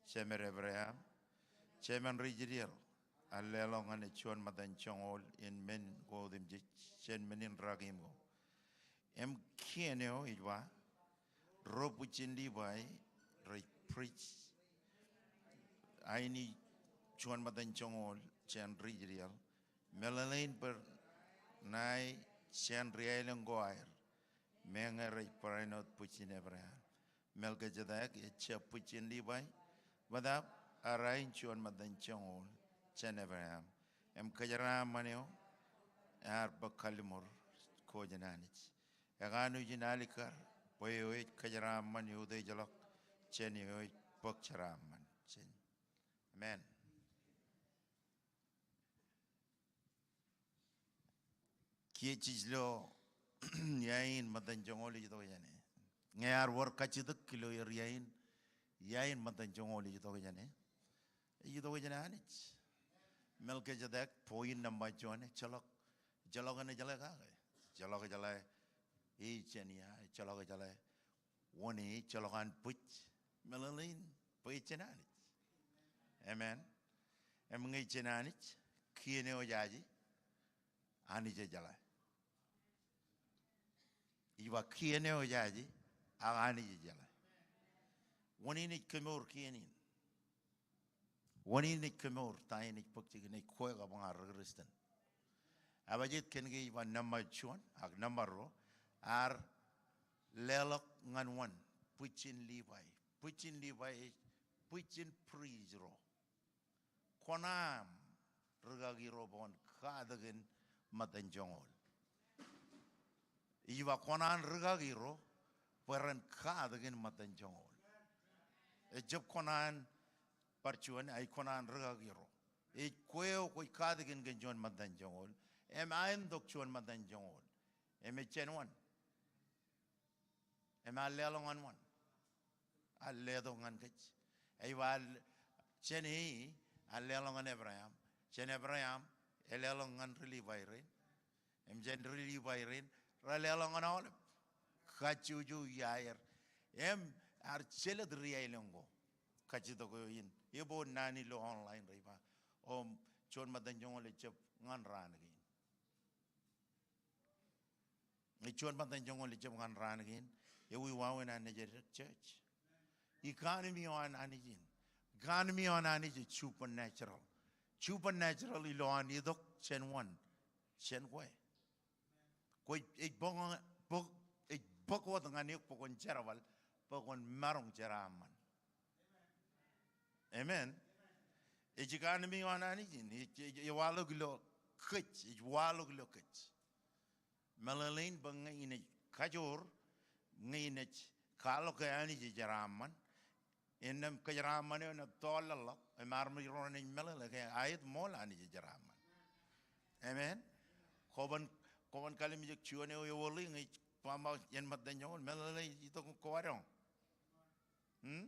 Jemān Ebream, jemān ri-Israel, ear leḷọk ñan juon ṃōttan joñoul in men ko otemjej jān men in rūkaki ko. Im kien eo ej ba, ro bwijin Livai rej priest aini juon ṃōttan joñoul jān ri-Israel. Meḷeḷein bwe ṇae jān ri-aelōñ ko aer, meñe rej barāinwōt bwijin Ebream. Melkisedek ejjab bwijin Livai, bōtaab ear ain juon ṃōttan joñoul jān Ebream. Im kōjeraaṃṃan eo ear bōk kalliṃur ko jān Anij. Ekanooj in alikkar bwe eo ej kōjeraaṃṃan eutiejḷọk jān eo ej bōk jeraaṃṃan jān. Amen. Kiiō jej lo iain ṃōttan joñoul ej itok jāne. Ñe ear wōr kajjitōk ilo er iain, iain ṃōttan joñoul ej itok jāne. Ej itok jān Anij. Melkisedek, point number juon, ejjeḷọk, ejjeḷọk eṇ ejeḷā kake. Ejjeḷọk ejeḷā ej jān ia, ejjeḷọk ejeḷā wōn e, ejjeḷọk an bwij. Meḷeḷein bwe ej jān Anij. Amen. Im ñe ej jān Anij, kien eo ejaje, Anij ejeḷā. Ij ba kien eo ejaje, ak Anij ejeḷā. Wōn in ej kemour kien in? Wōn in ej kemour ta in ej bōk jikin ej kwe kab ña ri-Kristian? Ebajeet kōn ke ij ba nōṃba juon, ak nōṃba ruo, ear leḷọk ñan wōn bwijin Livai. Bwijin Livai ej bwijin priest ro. Kōṇaan rūkaki ro bwe kwōn katakin ṃōttan joñoul. Ij ba kōṇaan rūkaki ro bwe ren katakin ṃōttan joñoul. Ejjab kōṇaan bar juon, ej kōṇaan rūkaki ro. Ej kwe eo kwōj katakin kōn juon ṃōttan joñoul. Im āintok juon ṃōttan joñoul. Im ej jān wōn? Im ear leḷọk ñan wōn? Ear letok ñan kōj. Ej ba, jān e, ear leḷọk ñan Ebream. Jān Ebream, eleḷọk ñan ri-Livai rein. Im jān ri-Livai rein, releḷọk ñan aolep. Kajjojo iaer. Im ear jelōt ri-aelōñ ko. Kajjitōk eo in. Ebōd naan ilo online rej ba, o, juon ṃōttan joñoul ejjab ñan raan kein. Ej juon ṃōttan joñoul ejjab ñan raan kein, ewi wāween an Nejid church. Economy eo an Anij in. Economy eo an Anij ej supernatural. Supernatural ilowaan itok jān wōn? Jān kwe. Kwe ej bōk, bōk, ej bōk wōt ñan eok bwe kwōn jerbal, bwe kwōn maroñ jeraaṃṃan. Amen. Ej economy eo an Anij in, ej, ej, ej waḷọk ilo kōj, ej waḷọk ilo kōj. Meḷeḷein bwe ñe inaaj kajoor, ñe inaaj kwaḷọk ke Anij ejeraaṃṃan, innām kōjeraaṃṃan eo enaaj tọọrḷọk, im armej ro renaaj meḷeḷe ke aet ṃool Anij ejeraaṃṃan. Amen. Kwōban, kwōban kallimjek juon eo ewi ḷe ñe ej ba ṃōk jān ṃōttan joñoul, meḷeḷe ej itok ko adoñ. Hmm?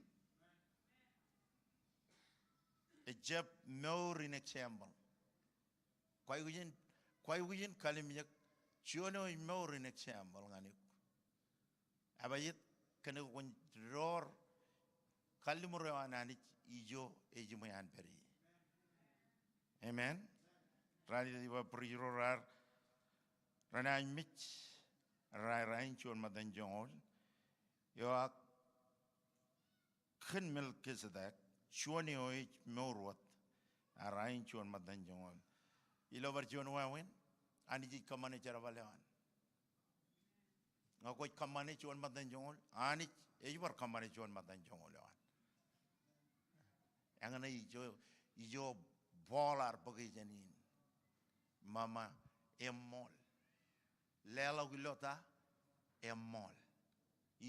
Ejjab mour in example. Kwaikuj in, kwaikuj in kallimjek juon eo ej mour in example ñan eok. Ebajeet kōn ke kwōn door kalliṃur eo an Anij ijo ejiṃwe an pād ie. Amen. Raan eo ej ba priest ro raar, renaaj mej, raar ain juon ṃōttan joñoul. Eo ak kōn Melkisedek, juon eo ej mour wōt, ear ain juon ṃōttan joñoul. Ilo bar juon wāween, Anij ej kōṃṃane jerbal eo an. Ñe kwōj kōṃṃane juon ṃōttan joñoul, Anij ej bar kōṃṃane juon ṃōttan joñoul eo an. Eñṇe ijo, ijo Paul ear bōke jān in. Ṃaṃa eṃṃool. Leḷọk ilo ta? Eṃṃool.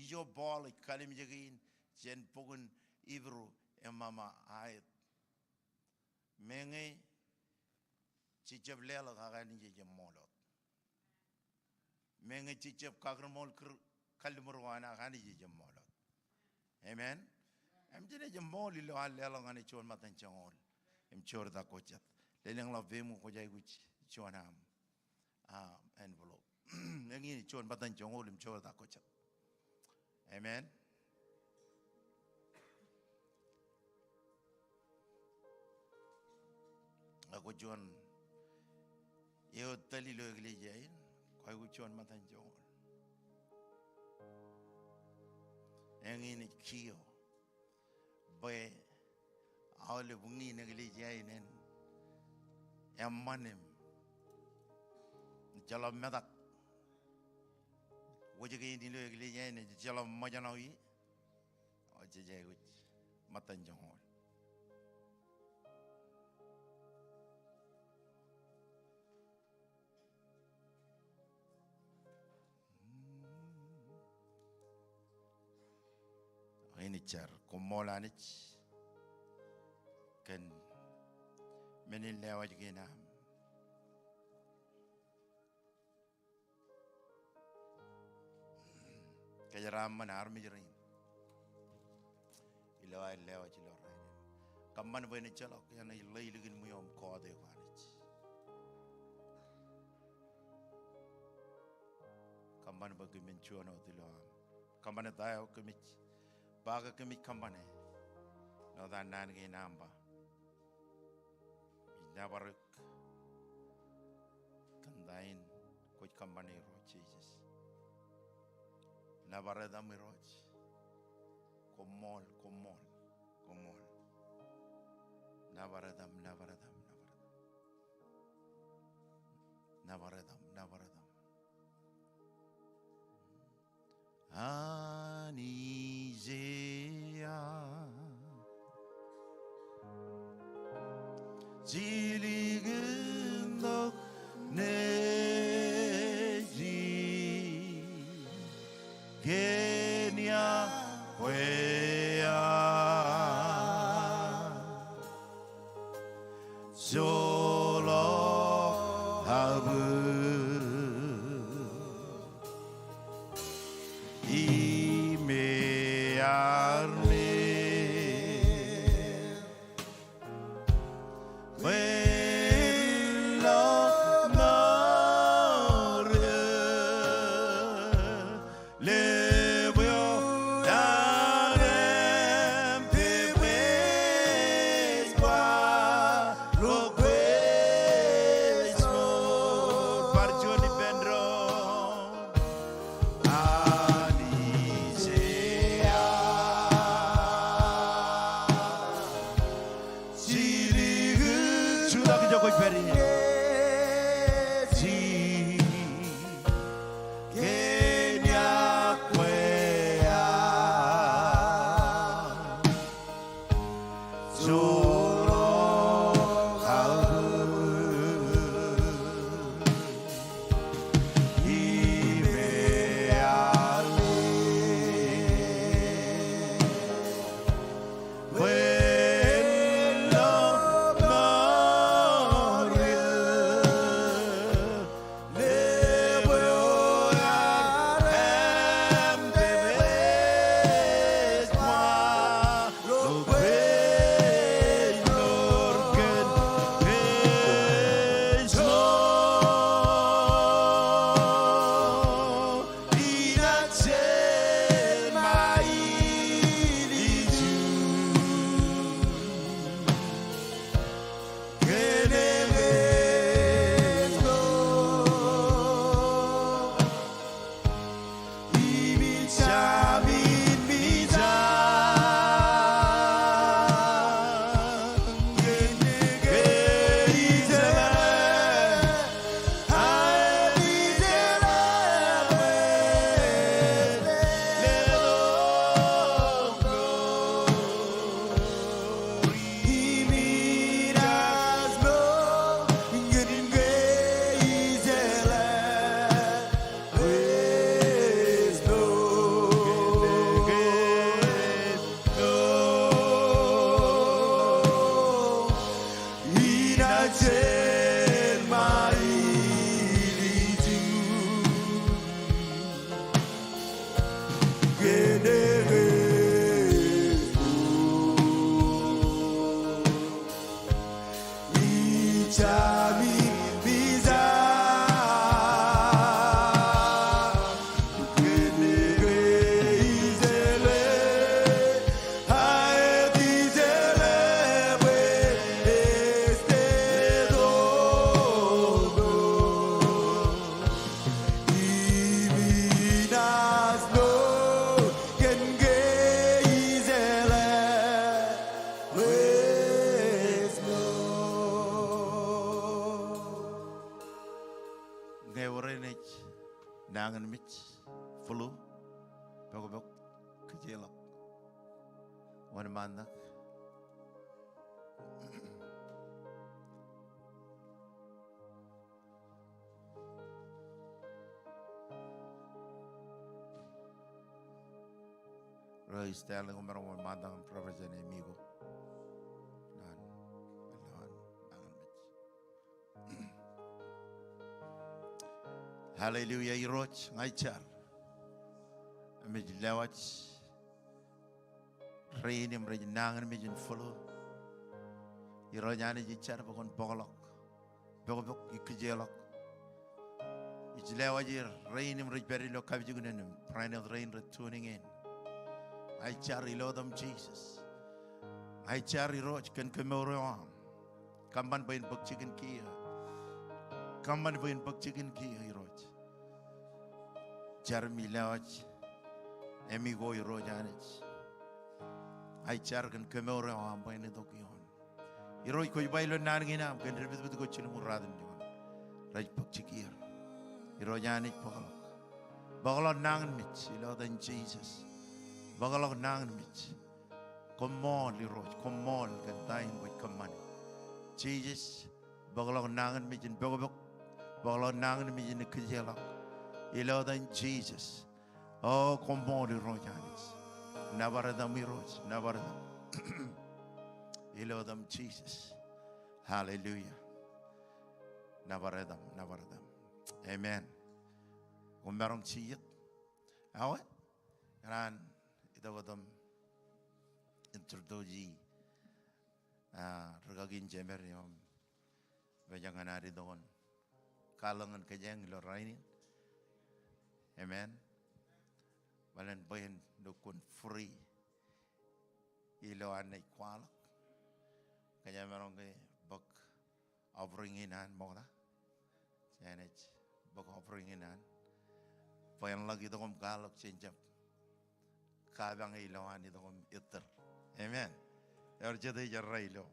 Ijo Paul ej kallimjek in jān bok in Hibru, eṃṃan aet. Meñe jej jab leḷọk ak Anij ej ṃool wōt. Meñe jej jab kakūrṃool kūr kalliṃur ko an ak Anij ej ṃool wōt. Amen. Im jen ej ṃool ilo ad leḷọk ñan e juon ṃōttan joñoul im joortak ko jet. Lelōñḷọk peiṃ kwōj aikuj juon aṃ, ah, envelope. Eñin juon ṃōttan joñoul im joortak ko jet. Amen. Ak kwō juon eo tōl ilo eklejia in, kwōj aikuj juon ṃōttan joñoul. Eñin ej kiiō bwe aolep ñiin eklejia in en eṃṃan im ejjeḷọk metak. Wōj kein ilo eklejia in ejjeḷọk ṃōjṇọ ie. Eo jej aikuj ṃōttan joñoul. Eñin ej jar. Koṃṃool Anij kōn men in lewōj kein aṃ. Kōjeraaṃṃan armej rein ilo aer lewōj ilo rainin. Kōṃṃan bwe en ejjeḷọk enaaj ḷōj ilikin ṃwiio im kọọte eok Anij. Kōṃṃan bwe kōmin juon wōt ilo aṃ. Kōṃṃane ta eo kōmij ba ke kōmij kōṃṃane ilo etan naan kein aṃ ba. Ij nōbar eok kōn ta in kwōj kōṃṃane Irooj Jisōs. Nōbar etaṃ Irooj. Koṃṃool, koṃṃool, koṃṃool. Nōbar etaṃ, nōbar etaṃ, nōbar etaṃ. Nōbar etaṃ, nōbar etaṃ. Anij eo, jilkintok nejin kōn iọkwe eo. Joḷọk abwij im armej. Bwe ḷọk ṃōrō Bar juon ippān doon. nañinmej, flu, pokpok, kijeḷọk. Wōnṃaantak. Praise the Lord, koṃ maroñ wōnṃaantak im represent emigo. Naan, naan, naan. Hallelujah, Irooj, ña ij jar. Im ij lewaj rein im rej nañinmej in flu. Irooj Anij, ij jar bwe kwōn bōkḷọk. Pokpok, ikijjeḷọk. Ij lewaj rein im rej pād ilo kapijuknen im barāinwōt rein rej tuning in. Ña ij jar ilo etaṃ Jisōs. Ña ij jar Irooj kōn kemour eo aṃ. Kōṃṃan bwe in bōk jikin kiiō. Kōṃṃan bwe in bōk jikin kiiō Irooj. Jar im ilewaj emigo Irooj Anij. Ña ij jar kōn kemour eo aṃ bwe en itok ioon. Irooj kwōj ba ilo naan kein aṃ kōn depdepdep ko jilñuul ruatimjuon rej bōk jikier. Irooj Anij bōkḷọk. Bōkḷọk nañinmej ilo etan Jisōs. Bōkḷọk nañinmej. Koṃṃool Irooj, koṃṃool kōn ta in kwōj kōṃṃane. Jisōs, bōkḷọk nañinmej in pokpok. Bōkḷọk nañinmej in kijeḷọk. Ilo etan Jisōs. O, koṃṃool Irooj Anij. Nōbar etaṃ Irooj, nōbar etaṃ. Ilo etaṃ Jisōs. Hallelujah. Nōbar etaṃ, nōbar etaṃ. Amen. Koṃ maroñ jijet. Awe, ikōṇaan itok etaṃ introduce, ah, rūkaki in jemed eo im ej ñan ad itok in kwaḷọk ñan kōj ilo rainin. Amen. Bōlen bwe en lukkuun free ilo an naaj kwaḷọk. Kōj maroñ ke bōk offering in an ṃokta. Jenaaj bōk offering in an. Bwe en ḷak itok im kwaḷọk jen jab kapañ ilo an itok im ettōr. Amen. Ewōr jet ej errā ilo.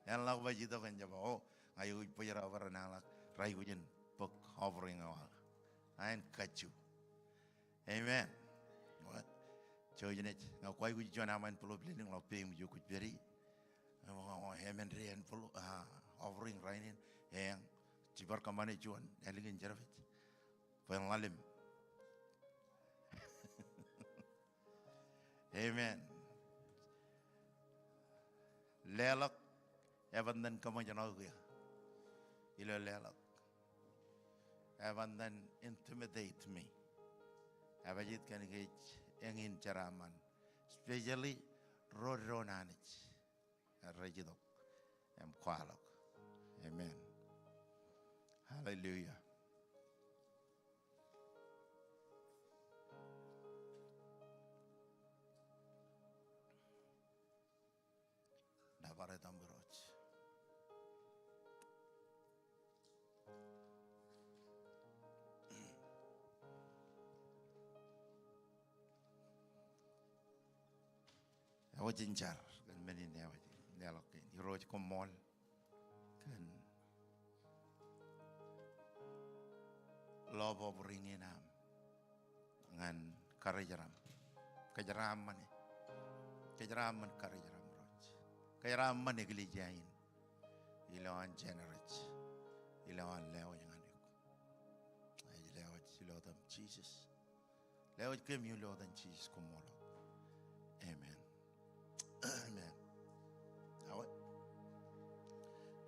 En ḷak baj itok en jab, o, ña ij bōjrak bar nañḷọk, rej aikuj in bōk offering eo aō. Ak en kajju. Amen. Jouj naaj, ña kwaikuj juon aṃ envelope ḷeḷōñ ḷọk peiṃ ijo kwōj pād ie. Amen, ri envelope, ah, offering rainin, eañ, jibar kōṃṃane juon, ālikin jerbal. Bwe en ḷalem. Amen. Leḷọk, eban iten kōṃōjṇọ kiiō. Ilo leḷọk. Eban iten intimidate me. Ej ba ij kōn ke ej eñin jeraaṃṃan. Especially ro doon Anij. Rej itok im kwaḷọk. Amen. Hallelujah. Nōbar etaṃ Irooj. Ewōr jen jar kōn men in ewōr leḷọk kein. Irooj koṃṃool kōn love offering in aṃ ñan karijeraṃ. Kōjeraaṃṃan e. Kōjeraaṃṃan karijeraṃ Irooj. Kōjeraaṃṃan eklejia in. Ilo an jenarej. Ilo an lewōj ñan eok. Ij lewōj ilo etaṃ Jisōs. Lewōj kōm ilo etan Jisōs koṃṃool. Amen. Amen. Awe.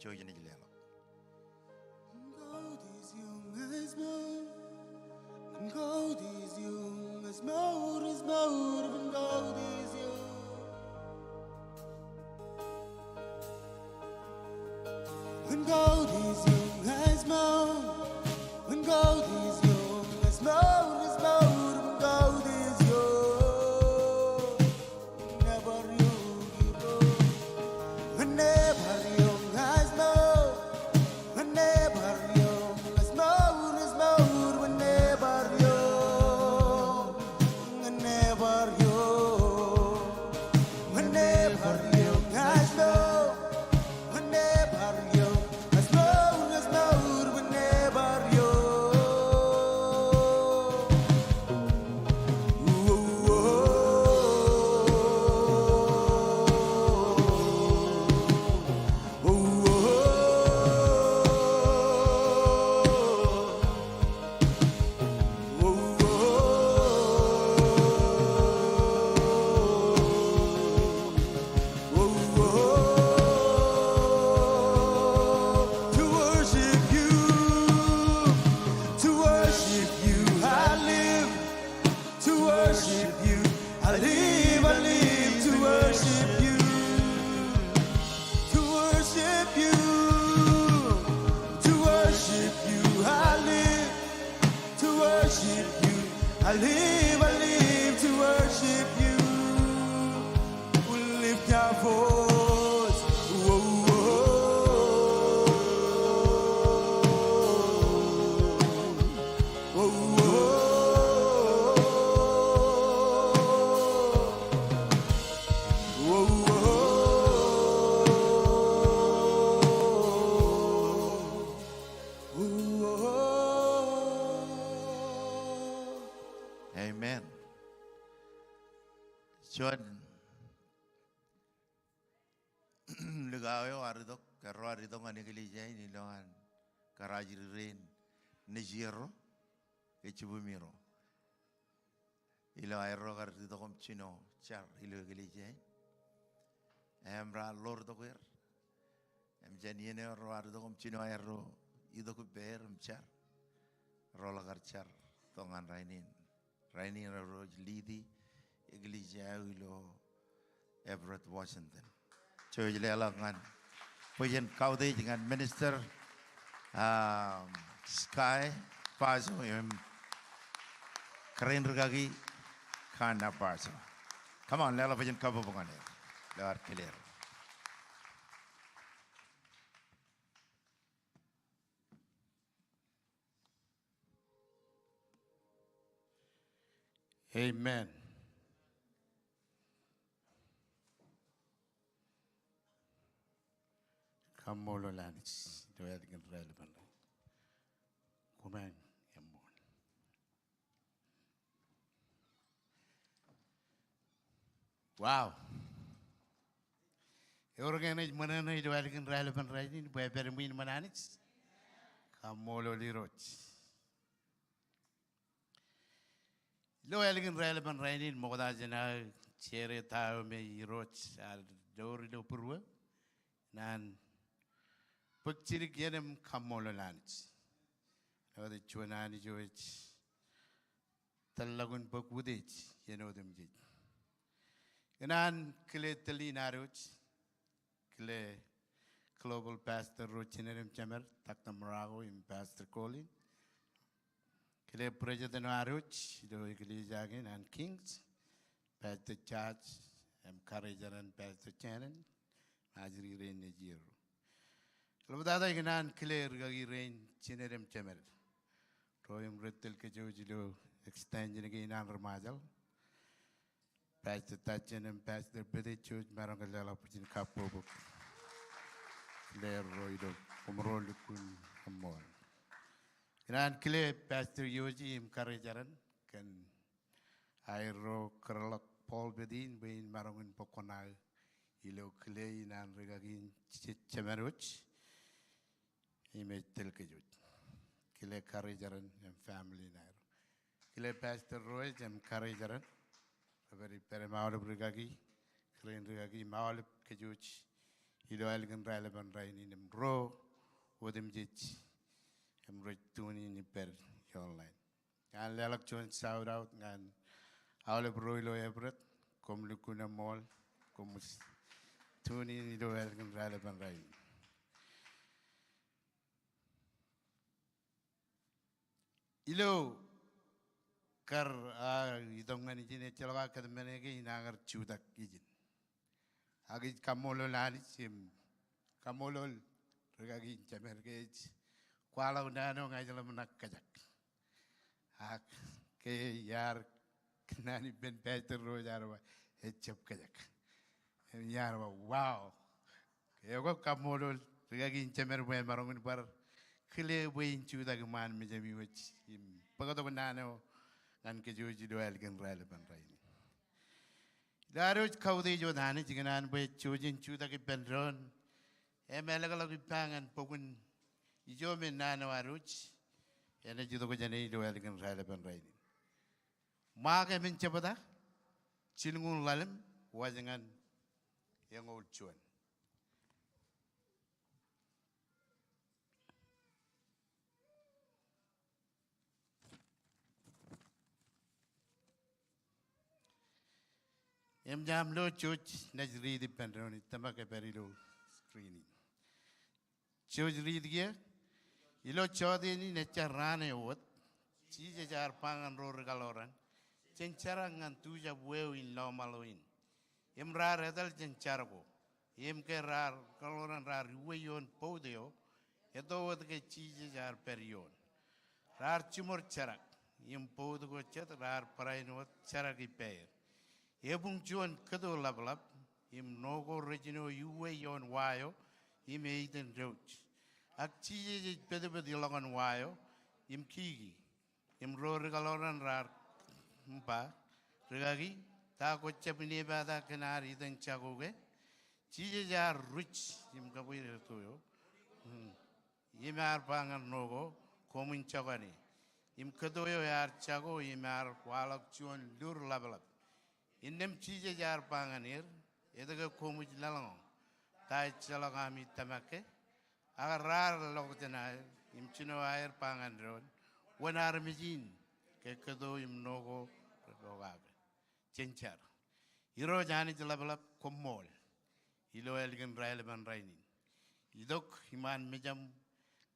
Jouj naaj leḷọk. I live, I live to worship you. We lift our voice. Whoa, whoa, whoa, whoa. Amen. Juon likao eo ear itok, erro ear itok ñan eklejia in ilo an kar ajri rein nejierro ke jibwimiro. Ilo aerro kar itok im jino jar ilo eklejia in. Im raar ḷoor tok er. Im jān iien eo erro ear itok im jino aerro itok ippāer im jar. Roḷọk kar jar tok ñan rainin. Rainin erro ej lead-i eklejia eo ilo Everett, Washington. Jej leḷọk ñan bwe jen kautiej ñan minister, um, Sky Paso im kōrā in rikaki Kana Paso. Come on, leḷọk bwe jen kabbokbok ñan er. Ilo ad kile er. Amen. Kaṃṃoolol Anij, ilo ālikin raelepen rainin. Koṃeañ eṃṃool. Wow. Eor ke enaaj ṃōṇōṇō ilo ālikin raelepen rainin bwe epād iṃwiin ṃōn Anij? Kaṃṃoolol Irooj. Ilo ālikin raelepen rainin ṃokta jān aō share ta eo me Irooj ear door ilo būruō, naan bōk jidik iien im kaṃṃoolol Anij. Āinwōt ej juon Anij eo ej tōllọkin bōk utiej iien otemjej. Ikōṇaan kile tōl in adwōj, kile global pastor ro jined im jemed, Doctor Morocco im Pastor Colin. Kile president eo adwōj ilo eklejia kein an Kings, Pastor George, im karijeran Pastor Shannon, ajri rein nejierro. Eḷaptata ikōṇaan kile rikaki rein jined im jemed ro im rej tōl kōj ilo extension kein an ri Ṃajeḷ. Pastor Tajen im Pastor Pete, jej maroñ ke leḷọk bwijin kabbokbok. Kile erro ilo koṃro lukkuun eṃṃool. Ikōṇaan kile Pastor Yoji im karijeran kōn aerro kōrḷọk pulpit in bwe in maroñ in bōk kuṇaō ilo kile in an rikaki in je-, jemed wōj im ej tōl kōj wōj. Kile karijeran im family in aerro. Kile Pastor Roej im karijeran. Rej pād ippād im aolep rikaki, kōrā in rikaki im aolep kōj wōj ilo ālikin raelepen rainin im ro otemjej im rej tune in ippād ioon line. Ñan leḷọk juon shout out ñan aolep ro ilo Everett, koṃ lukkuun eṃṃool, koṃij tune in ilo ālikin raelepen rainin. Ilo kar, ah, itok ñan ijin, ejjeḷọk aō kōtmāne kein, inaaj kar jutak ijin. Ak ij kaṃṃoolol Anij im kaṃṃoolol rikaki in jemed ke ej kwaḷọk naan eo ña ij ḷōmṇak kōjak. Ak ke iar kōnnaan ippān Pastor Roej ear ba, ejjab kōjak. Im iar ba, wow. Ekwe kaṃṃoolol rikaki in jemed bwe emaroñ in bar kile bwe in jutak iṃaan mejāmi wōj im bōktok naan eo ñan kōj wōj ilo ālikin raelepen rainin. Ilo ad wōj kautiej wōt Anij ikōṇaan bwe jej jutak ippān doon im elōkḷọk ippa ñan bok in ijo me naan eo ad wōj enaaj itok jāne ilo ālikin raelepen rainin. Ṃaak emān jebta, jilñuul ḷalem, waj ñan eñoul juon. Im jaam lo jouj naaj riiti ippān doon, ij tōmak epād ilo screen in. Jouj riit kiiō. Ilo jọteen in ejja raan eo wōt, Jisōs ear ba ñan ro rikaḷoran, jen jerak ñan tujab weo in lọmaḷo in. Im raar etal jān jar ko. Im ke raar, rikaḷoran raar iwe ioon boat eo, eto wōt ke Jisōs ear pād ioon. Raar jiṃor jerak, im boat ko jet raar barāinwōt jerak ippāer. Ebuñ juon kōto ḷapḷap, im ṇo ko rej jino iwe ioon wa eo, im eiten douj. Ak Jisōs ej petpet iḷọk ñan wa eo, im kiki. Im ro rikaḷoran raar ba, rikaki, ta kwōjab inepata kōn ad iten jako ke? Jisōs ear ruj im kabwil kōto eo. Hmm. Im ear ba ñan ṇo ko, koṃwin jokane. Im kōto eo ear jako im ear waḷọk juon lur ḷapḷap. Innām Jisōs ear ba ñan er, etke koṃij lōḷñọñ? Ta ejjeḷọk ami tōmak ke? Ak raar ḷọk jān aer, im jino aer ba ñan doon, wōn armej in ke kōto im ṇo ko rej pokake? Jen jar. Irooj Anij ḷapḷap, koṃṃool ilo ālikin raelepen rainin. Itok iṃaan mejaṃ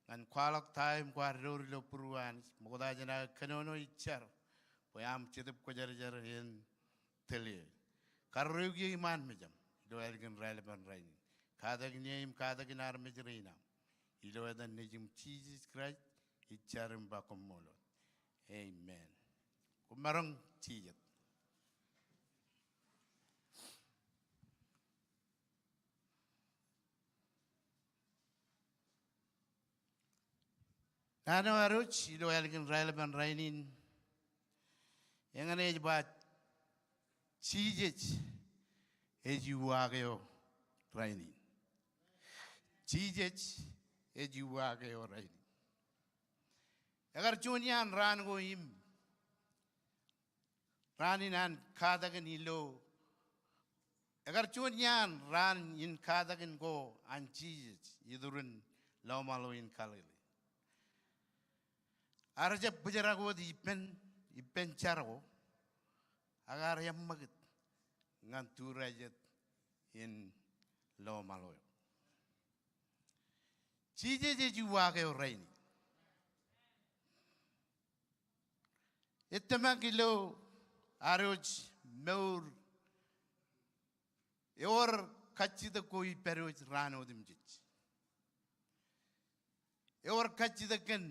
ñan kwaḷọk ta eo im kwaar door ilo būruō Anij, ṃokta jān aō kōnono ij jar bwe aṃ Jetōb Kwōjarjar en tōl e. Karreoik eō iṃaan mejaṃ ilo ālikin raelepen rainin. Katakin eō im katakin armej rein aṃ. Ilo etan Nejiṃ Jisōs Kraist ij jar im ba koṃṃool wōt. Amen. Koṃ maroñ jijet. Naan eo ad wōj ilo ālikin raelepen rainin, eñin ej ba Jisōs ej iuwaak eo rainin. Jisōs ej iuwaak eo rainin. Ekar juon iaan raan ko im raan in an katakin ilo, ekar juon iaan raan in katakin ko an Jisōs iturin lọmaḷo in Galili. Ear jab bōjrak wōt ippān, ippān jar ko, ak ear eṃṃakūt ñan turajet in lọmaḷo eo. Jisōs ej iuwaak eo rainin. Ej tōmak ilo ad wōj mour, ewōr kajjitōk ko ippād wōj raan otemjej. Ewōr kajjitōk kōn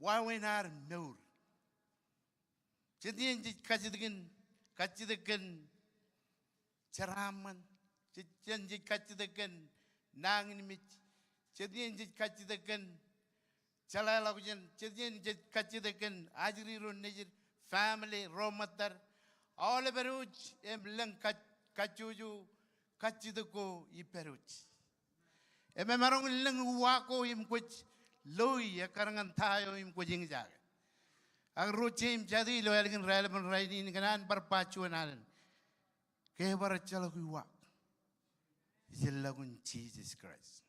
wāween ad mour. Jet iien jej kajjitōk kōn, kajjitōk kōn jeraaṃṃan. Jet iien jej kajjitōk kōn nañinmej. Jet iien jej kajjitōk kōn jeḷāḷọkjeṇ. Jet iien jej kajjitōk kōn ajri ro nejid, family, ro ṃōttad. Aolepād wōj im lōñ kaj-, kajjojo kajjitōk ko ippād wōj. Im emaroñ in lōñ uwaak ko im kwōj loi ekkar ñan ta eo im kwōj eñjake. Ak ro jeiū im jatū ilo ālikin raelepen rainin kōn an bar ba juon alen. Ke ebar ejjeḷọk iuwaak, ijellọkun Jisōs Kraist.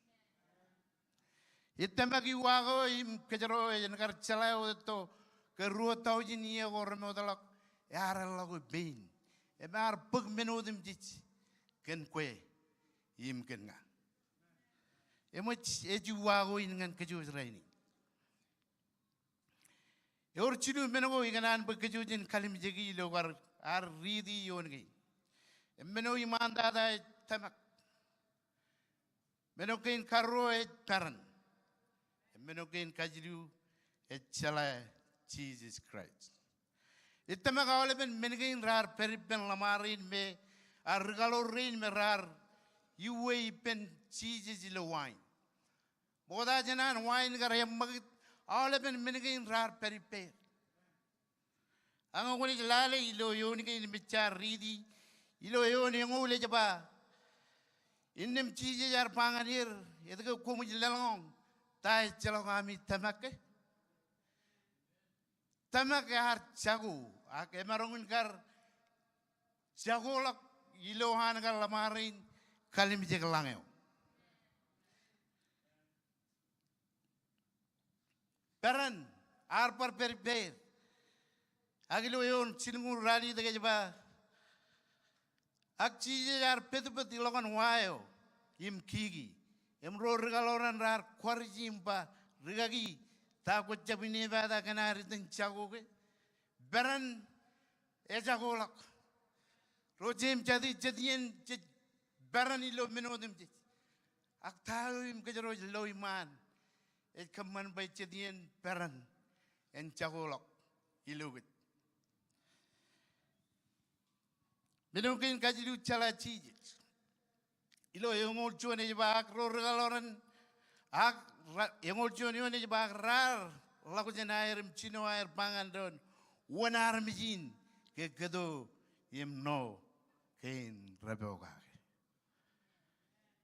Ej tōmak iuwaak eo im kōjro ej kar jeḷā wōt etto ke ruo taujin iiō ko remootḷọk, ear eḷḷọk pein. Im ear bōk men otemjej kōn kwe im kōn ña. Eṃōj ej iuwaak eo in ñan kōj wōj rainin. Ewōr jilu men ko ikōṇaan bwe kōj wōj in kalimjeki ilo kar ad riiti ioon kein. Im men eo iṃaantata ej tōmak. Men eo kein karuo ej peran. Im men eo kein kajilu ej jeḷā Jisōs Kraist. Ej tōmak aolepen men kein raar pād ippān ḷōṃaro in me, a, rikaḷoor rein me raar iwe ippān Jisōs ilo wa in. Ṃokta jān an wa in kar eṃṃakūt, aolepen men kein raar pād ippāer. Ak ñe kwōnaaj lale ilo eoon kein im ej jaar riiti, ilo eoon eñoul ej ba, innām Jisōs ear ba ñan er, etke koṃij lōḷñọñ, ta ejjeḷọk ami tōmak ke? Tōmak ear jako, ak emaroñ in kar jakoḷọk ilo an kar ḷōṃaro in kalimjek lañ eo. Peran ear bar pād ippāer. Ak ilo eoon jilñuul ralitōk ej ba, ak Jisōs ear petpet iḷọk ñan wa eo im kiki. Im ro rikaḷoran raar kwariji im ba, rikaki, Ta kwōjjab inepata kōn ad itok jako ke? Peran ej jakoḷọk. Ro jeiū im jatū, jet iien jej peran ilo men otemjej. Ak ta eo im kōjro ej lo iṃaan ej kōṃṃan bwe jet iien peran en jakoḷọk ilo kōj? Men eo kein kajilu jeḷā Jisōs. Ilo eñoul juon ej ba, ak ro ri kaḷoran, ak ra-, eñoul juon eoon ej ba, ak raar ḷọk jān aer im jino aer ba ñan doon, wōn armej in ke kōto im ṇo kein repokake?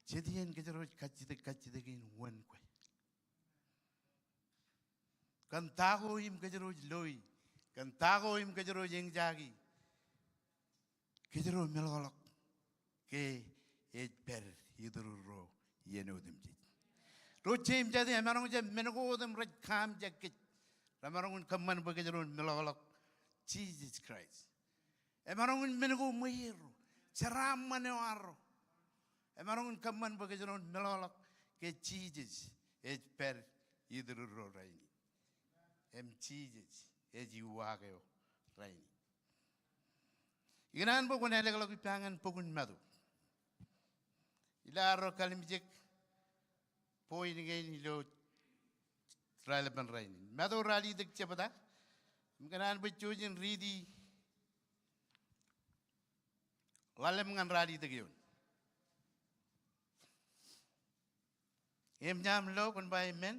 Jet iien kōjro ej kajjitōk kajjitōk in wōn kwe? Kōn ta ko im kōjro ej loi, kōn ta ko im kōjro ej eñjake, kōjro meḷọkḷọk ke ej pād iturin ro iien otemjej. Ro jeiū im jatū, emaroñ jab men ko otem rej kaamijak kōj, remaroñ in kōṃṃan bwe kōjro en meḷọkḷọk Jisōs Kraist. Emaroñ in men ko ṃweierro, jeraaṃṃan eo arro. Emaroñ in kōṃṃan bwe kōjro en meḷọkḷọk ke Jisōs ej pād iturin ro rainin. Im Jisōs ej iwaak eo rainin. Ikōṇaan bwe kwōn ālōkḷọk ippa ñan bok in Matu. Ilo arro kalimjek point kein ilo rālepen rainin. Matu ralitōk jebta. Im kōṇaan bwe jouj in riiti ḷalem ñan ralitōk eoon. Im ña im lo, kwōn ba amen.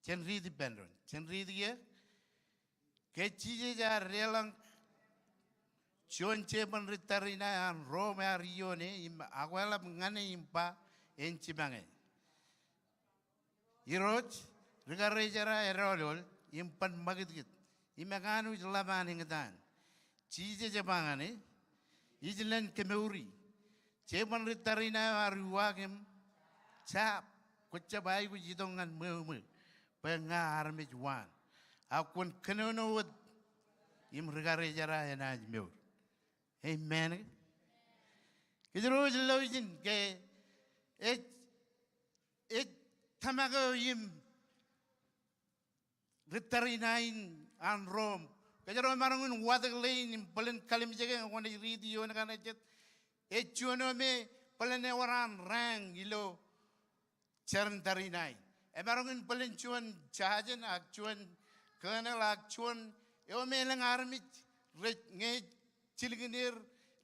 Jen riiti ippān doon. Jen riiti ke? Ke Jisōs ear deḷọñ juon jebōn ri tariṇae an Rom ear ioone im akweḷap ñan e im ba, en jipañe. Irooj, ri karijera edoḷool im ban ṃakūtkūt, im ekanooj ḷap an eñtaan. Jisōs ej ba ñan e, ij lōn kemouri. Jebōn ri tariṇae eo ear uwaak im, jab, kwōjab aikuj itok ñan ṃweo ṃwe, bwe ña armej waan. Ak kwōn kōnono wōt im ri karijera enaaj mour. Amen. Kōjro ej lo ijin ke ej, ej tōmak eo im ri tariṇae in an Rom. Kōjro emaroñ in watōk ḷein im bōlen kalimjek e, kwōnaaj riiti ioon kaṇe jet. Ej juon eo me bōlen ewōr an rañ ilo jar in tariṇae in. Emaroñ in bōlen juon jajen ak juon kōṇōḷ ak juon eo me elōñ armej rej ñe ej jilkinir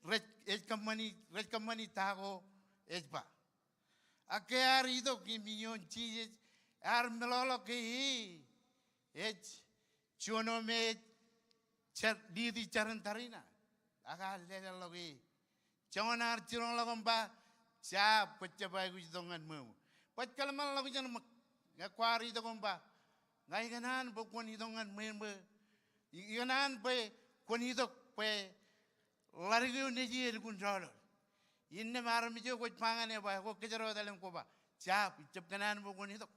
rej, ej kōṃṃani, rej kōṃṃani ta ko ej ba. Ak ke ear itok im ioon Jisōs, ear meḷọkḷọk ke e ej juon eo me ej jar, liiti jar in tariṇae. Ak ear leḷọk e. Joñan ear jiroñḷọk im ba, jab, kwōjab aikuj itok ñan ṃweo ṃwe. Baj kōḷmānḷọkjeṇ ṃōk ñe kwaar itok im ba, ña ikōṇaan bwe kwōn itok ñan ṃweo ṃwe. I-, ikōṇaan bwe kwōn itok bwe ḷadik eo nejier elukkuun doḷoḷ. Innām armej eo kwōj ba ñan e ba, ekwe kōjro etal im kwō ba, jab, ijjab kōṇaan bwe kwōn itok.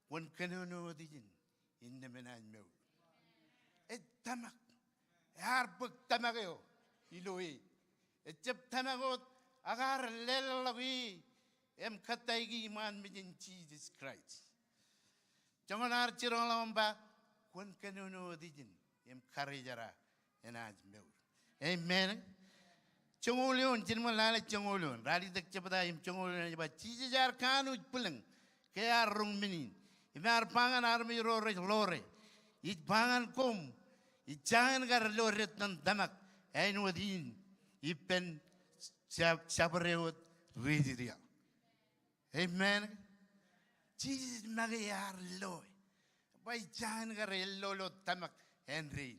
Kwōn kōnono wōt ijin innām enaaj mour. Ej tōmak. Ear bōk tōmak eo ilo e. Ejjab tōmak wōt, ak ear leḷọk e im kōttāik e iṃaan mejān Jisōs Kraist. Joñan ear jiroñḷọk im ba, kwōn kōnono wōt ijin im karijera enaaj mour. Amen. Joñoul eoon, jen ṃōk lale joñoul eoon. Ralitōk jebta im joñoul eoon ej ba, Jisōs ear kanooj bwilōñ ke ear roñ men in. Im ear ba ñan armej ro rej ḷoore, ij ba ñan koṃ, ij jañin kar lo detten tōmak āinwōt in ippān jab-, jabdewōt ri Israel. Amen. Jisōs make ear lo e. Bwe ij jañin kar lo lo tōmak āindein.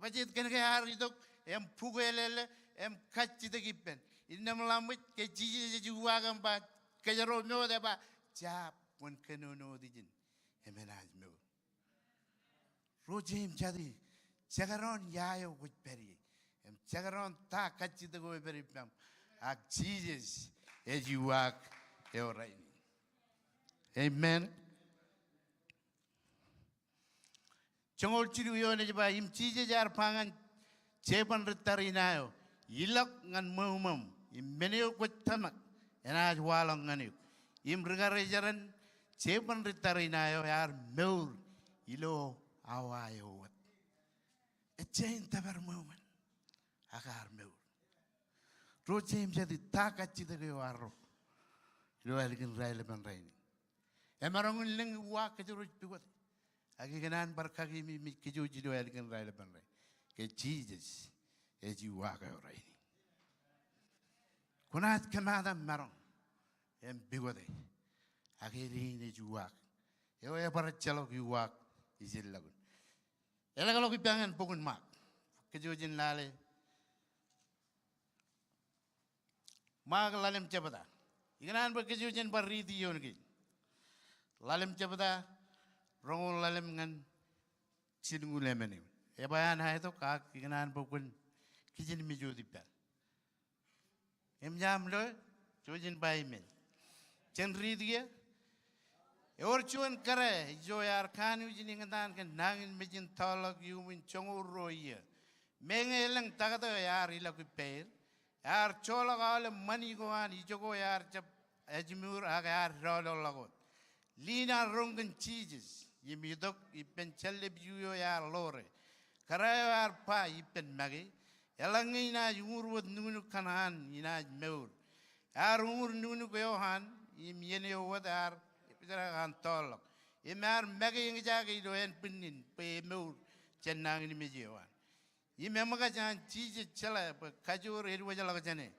Baj jet kōn ke ear itok im bukwelele im kajjitōk ippān. Innām ḷaṃōj ke Jisōs ej uwaak im ba kōjro mour, ej ba, jab, kwōn kōnono wōt ijin im enaaj mour. Ro jeiū im jatū, jekdọọn ia eo kwōj pād ie. Im jekdọọn ta kajjitōk eo epād ippaṃ. Ak Jisōs ej uwaak eo rainin. Amen. Joñoul jilu eoon ej ba, im Jisōs ear ba ñan jebōn ri tariṇae eo, ilọk ñan ṃweo ṃōṃ, im men eo kwōj tōmak enaaj waḷọk ñan eok. Im ri karijeran jeban ri tariṇae eo ear mour ilo awa eo wōt. Ejjañin tōpar ṃweo ṃōṃ, ak ear mour. Ro jeiū im jatū, ta kajjitōk eo arro ilo ālikin raelepen rainin? Emaroñ in lōñ uwaak kōjro ej pukot, ak ikōṇaan bar kakememej kōj ilo ālikin raelepen rainin ke Jisōs ej uwaak eo rainin. Kwōnaaj kōmaat aṃ maroñ im pukote, ak edein ej uwaak eo ebar ejjeḷọk uwaak ijellọkun. Elōkḷọk ippa ñan bok in Ṃaak. Kōj jen lale Ṃaak ḷalem jebta. Ikōṇaan bwe kōj jen bar riiti ioon kein. Ḷalem jebta, roñoul ḷalem ñan jilñuul emān eoon. Eban aetok, ak ikōṇaan bwe kwōn kijenmej wōt ippa. Im jaṃ lo, jen ba amen. Jen riit ie. Ewōr juon kōrā ijo ear kanooj in eñtaan kōn nañinmej in tọọrḷọk iuṃwin joñoul ruo iiō. Meñe elōñ taktō ear ilọk ippāer, ear joḷọk aolep ṃani ko an ijoko ear jab ājmour ak ear doḷọḷọk wōt. Lin ear roñ kōn Jisōs im itok ippān jāllep iju eo ear ḷoore. Kōrā eo ear ba ippān make, eḷaññe inaaj uñūr wōt nuknuk kaṇ an, inaaj mour. Ear uñūr nuknuk eo an, im iien eo wōt ear bōjrak an tọọrḷọk. Im ear make eñjake ilo ānbwinnin in bwe emour jān nañinmej eo an. Im eṃōkaj an Jisōs jeḷā bwe kajoor edwōjḷọk jāne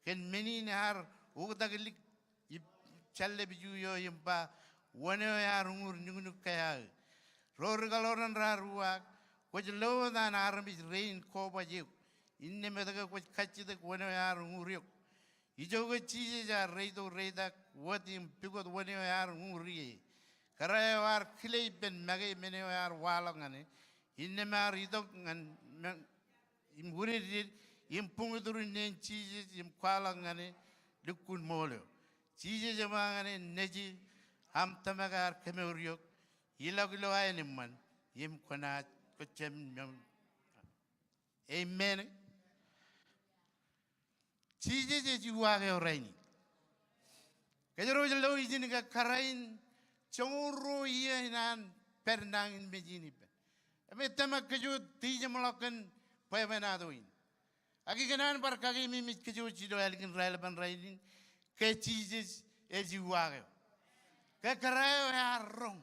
kōn men in ear oktak lik ip jāllep iju eo im ba, wōn eo ear uñūr nuknuk ke aō? Ro ri kaḷoran raar uwaak, kwōj lo wōt an armej rein kobaj eok, innām etke kwōj kajjitōk wōn eo ear uñūr eok? Ijoke Jisōs ear reito reitak wōt im pukot wōn eo ear uñūr ie. Kōrā eo ear kile ippān make men eo ear waḷọk ñane, innām ear itok ñan men im wūdedded im buñtūrin neen Jisōs im kwaḷọk ñane lukkuun ṃool eo. Jisōs eṃōkaj ñane, nejū, aṃ tōmak ear kemour eok, ilọk ilo aenōṃṃan im kwōnaaj, kwō jab mour. Amen. Jisōs ej uwaak eo rainin. Kōjro ej lo ijin ke kōrā in joñoul ruo iiō in an pād nañinmej in ippān. Im ej tōmak kōj wōt tijeṃḷọk kōn bwebwenato in. Ak ikōṇaan bar kakememej kōj wōt ilo ālikin raelepen rainin ke Jisōs ej uwaak eo. Ke kōrā eo ear roñ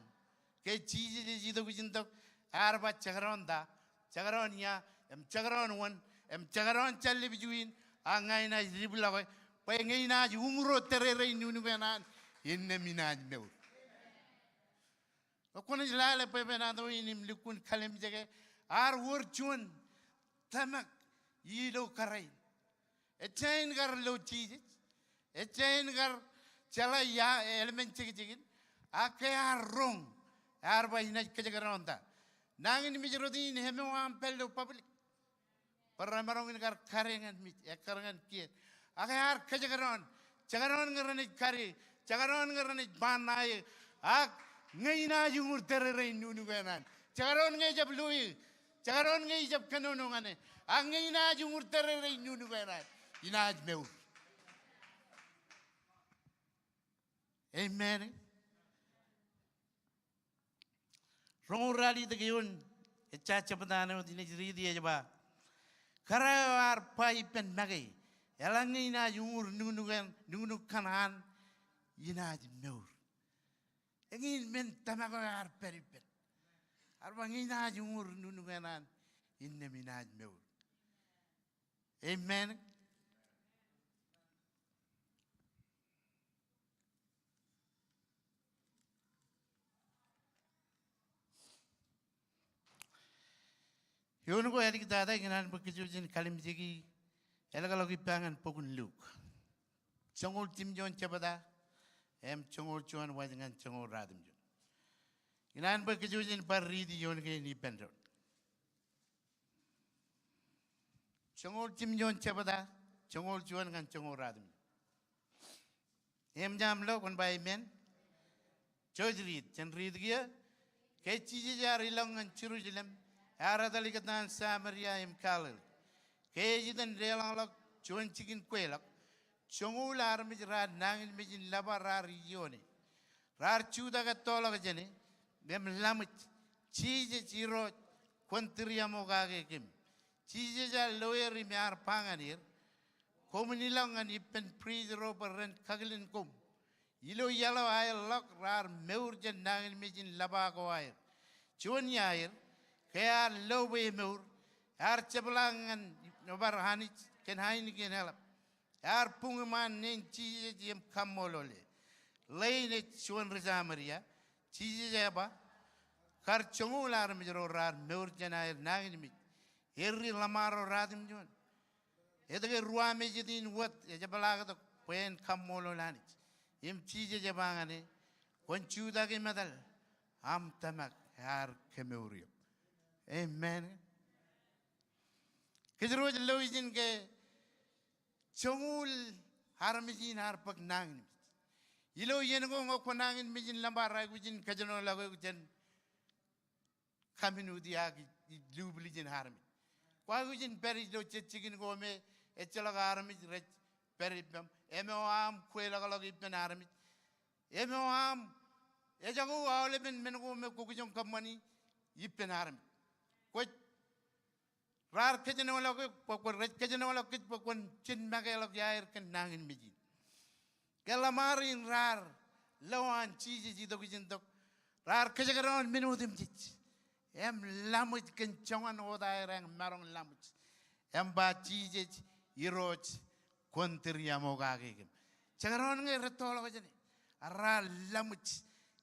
ke Jisōs ej itok ijin tok, ear ba, jekdọọn ta, jekdọọn ia, im jekdọọn wōn, im jekdọọn jāllep iju in, ak ña inaaj dipḷọke bwe ñe inaaj uñūro tōrerein nuknuk eṇ an, innām inaaj mour. Kwōnaaj lale bwebwenato in im lukkuun kalimjeke, ear wōr juon tōmak ilo kōrā in. Ejjañin kar lo Jisōs. Ejjañin kar jeḷā ia eḷmen jekjekin. Ak ke ear roñ, ear ba inaaj kōjekdọọn ta. Nañinmej rot in eṃeo aṃ pād ilo public bwe remaroñ in kar kare ñan mej, ekkar ñan kiiō. Ak ear kōjekdọọn. Jekdọọn ñe renaaj kare, jekdọọn ñe renaaj ba ṇae, ak ñe inaaj uñūr tōrerein nuknuk eṇ an. Jekdọọn ñe ejab lo eō, jekdọọn ñe ijab kōnono ñane, ak ñe inaaj uñūr tōrerein nuknuk eṇ an, inaaj mour. Amen. Roñoul ralitōk eoon, ejja jebta ṇe wōt inaaj riiti, ej ba, kōrā eo ear ba ippān make, eḷaññe inaaj uñūr nuknuk eṇ, nuknuk kaṇ an, inaaj mour. Eñin men tōmak eo ear pād ippān. Ear ba ñe inaaj uñūr nuknuk eṇ an, innām inaaj mour. Amen. Eoon ko āliktata, ikōṇaan bwe kōj jen kalimjeki, elōkḷọk ippa ñan bok in Luk. Joñoul jimjuon jebta, im joñoul juon waj ñan joñoul ratimjuon. Ikōṇaan bwe kōj jen bar riiti ioon kein ippān doon. Joñoul jimjuon jebta, joñoul juon ñan joñoul ratimjuon. Im jaṃ lo, kwōn ba amen. Jouj riit, jen riit kiiō. Ke Jisōs ear ilọk ñan Jerusalem, ear etal ikōtaan Samaria im Galili. Ke ej itōn deḷọñḷọk juon jikin kweilọk, joñoul armej raar nañinmej in lōba raar iioone. Raar jutak ettoḷọk jāne im laṃōj, Jisōs Irooj, kwōn tūriaṃokake kōm. Jisōs ear lo er im ear ba ñan er, koṃwin ilọk ñan ippān prij ro bwe ren kakilen koṃ. Ilo iaḷ eo aer ḷọk raar mour jān nañinmej in lōba ko aer. Juon iaer, ke ear lo bwe emour, ear jepḷaak ñan nōbar Anij kōn ainikien eḷap. Ear buñ iṃaan neen Jisōs im kaṃṃoolol e. Ḷein ej juon ri Sameria, Jisōs ej ba, kar joñoul armej ro raar mour jān aer nañinmej, er ri ḷōṃaro ratimjuon. Etke ruwamāejet in wōt ejepḷaaktok bwe en kaṃṃoolol Anij? Im Jisōs ej ba ñan e, kwōn jutak im etal, aṃ tōmak ear kemour eok. Amen. Kōjro ej lo ijin ke joñoul armej in ear bōk nañinmej. Ilo iien ko ñe kwō nañinmej in lōba, rej aikuj in kōjenolọk eok jān community ak ij, ij lubwiljin armej. Kwaikuj in pād ilo jet jikin ko me ejjeḷọk armej rej pād ippām. Im eo aṃ kweilọkḷọk ippān armej. Im eo aṃ ejako aolepen men ko me kwō kijoñ kōṃṃani ippān armej. Kwōj raar kōjenolọk eok bwe kwōn, rej kōjenolọk kōj bwe kwōn jen makeḷọk iaer kōn nañinmej in. Ke ḷōṃaro in raar lo an Jisōs itok ijin tok, raar kōjekdọọn men otemjej. Im laṃōj kōn joñan wōt aer eñ maroñ laṃōj. Im ba Jisōs Irooj, kwōn tūriaṃokake kōm. Jekdọọn ñe rettoḷọk jāne, raar laṃōj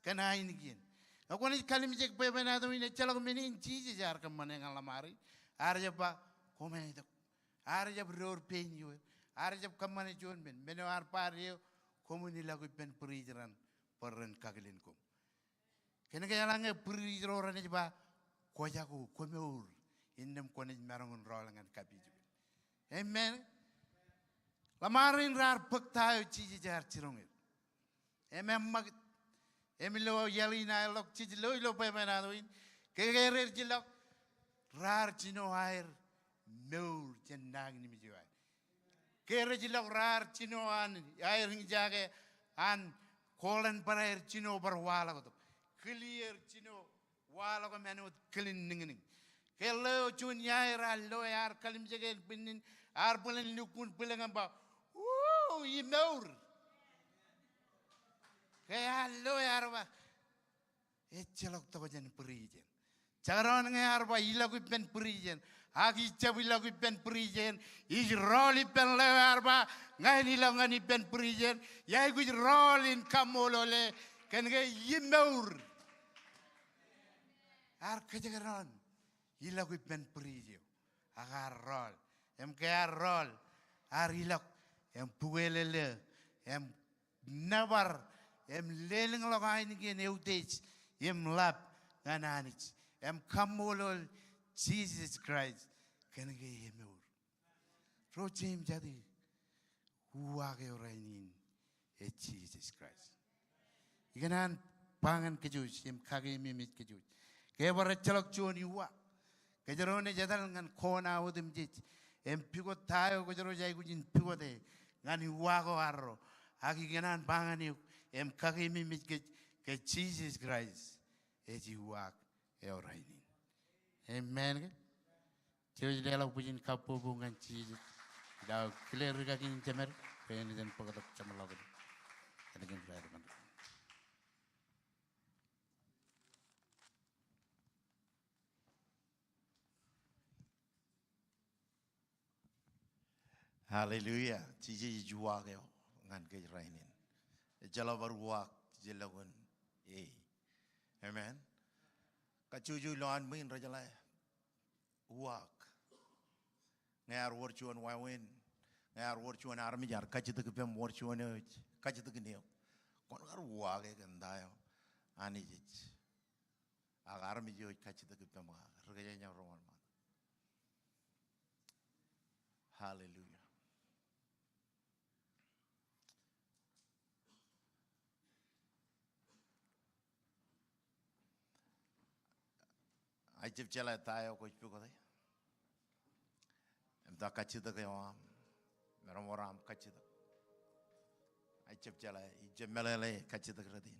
kōn ainikien. Ñe kwōnaaj kalimjek bwebwenato in, ejjeḷọk men in Jisōs ear kōṃṃane ñan ḷōṃaro in. Ear jab ba, koṃ āinwōt. Ear jab door pein ioer. Ear jab kōṃṃane juon men. Men eo ear ba eo, koṃwin ilọk ippān prij raṇ bwe ren kakilen koṃ. Kōnke eḷaññe prij ro renaaj ba, kwōjako, kwōmour, innām kwōnaaj maroñ in rọọl ñan kapijukwe. Amen. Ḷōṃaro in raar bōk ta eo Jisōs ear jiroñ er. Im eṃṃakūt. Im ilo iaḷ in aerḷọk jej lo ilo bwebwenato in, ke ke rej ilọk, raar jino aer mour jān nañinmej eo aer. Ke rej ilọk raar jino an aer eñjake an koḷan bōraer jino bar waḷọktok. Kilier jino waḷọk im āinwōt kilin niñniñ. Ke lo juon iaer ear lo ear kalimjek en bwinnin, ear bōlen lukkuun bwilōñ im ba, "Woo, imour." Ke ear lo ear ba, "Ejjeḷọk tokjān prij eṇ." Jekdọọn ñe ear ba, "Ilọk ippān prij eṇ." Ak ij jab ilọk ippān prij eṇ. Ij rọọl ippān lo ear ba ña in ilọk ñan ippān prij eṇ. Iaikuj rọọl in kaṃṃoolol e kōnke imour. Ear kōjekdọọn ilọk ippān prij eo. Ak ear rọọl. Im ke ear rọọl, ear ilọk im bukwelōlō im nōbar im lelōñḷọk ainikien eutiej im ḷap ñan Anij im kaṃṃoolol Jisōs Kraist kōnke emour. Ro jeiū im jatū, uwaak eo rainin ej Jisōs Kraist. Ikōṇaan ba ñan kōjwōj im kakeememej kōjwōj. Ke bar ejjeḷọk juon uwaak, kōjro naaj etal ñan kona otemjej im pukot ta eo kōjro ej aikuj in pukote ñan uwaak eo arro. Ak ikōṇaan ba ñan eok im kakeememej kōj ke Jisōs Kraist ej uwaak eo rainin. Amen ke? Jouj leḷọk bwijin kabbokbok ñan Jisōs. Ilo aō kile rikaki in jemed bwe en iten bōktok jeṃḷọkin ālikin raelep in. Hallelujah. Jisōs ej uwaak eo ñan kōj rainin. Ejjeḷọk bar uwaak jelọkun e. Amen. Kajjojo ilowaan ṃwiin rejeḷā uwaak. Ñe ear wōr juon wāween, ñe ear wōr juon armej ear kajjitōk ippaṃ, wōr juon eo ej kajjitōkin eok, kwōn kar uwaake kōn ta eo Anij ej, ak armej eo ej kajjitōk ippaṃ kake? Ri kōjeañ ro wōnṃaanḷọk. Hallelujah. Ij jab jeḷā ta eo kwōj pukote im ta kajjitōk eo aṃ Maroñ wōr aṃ kajjitōk. Ij jab jeḷā, ij jab meḷeḷe kajjitōk rot in.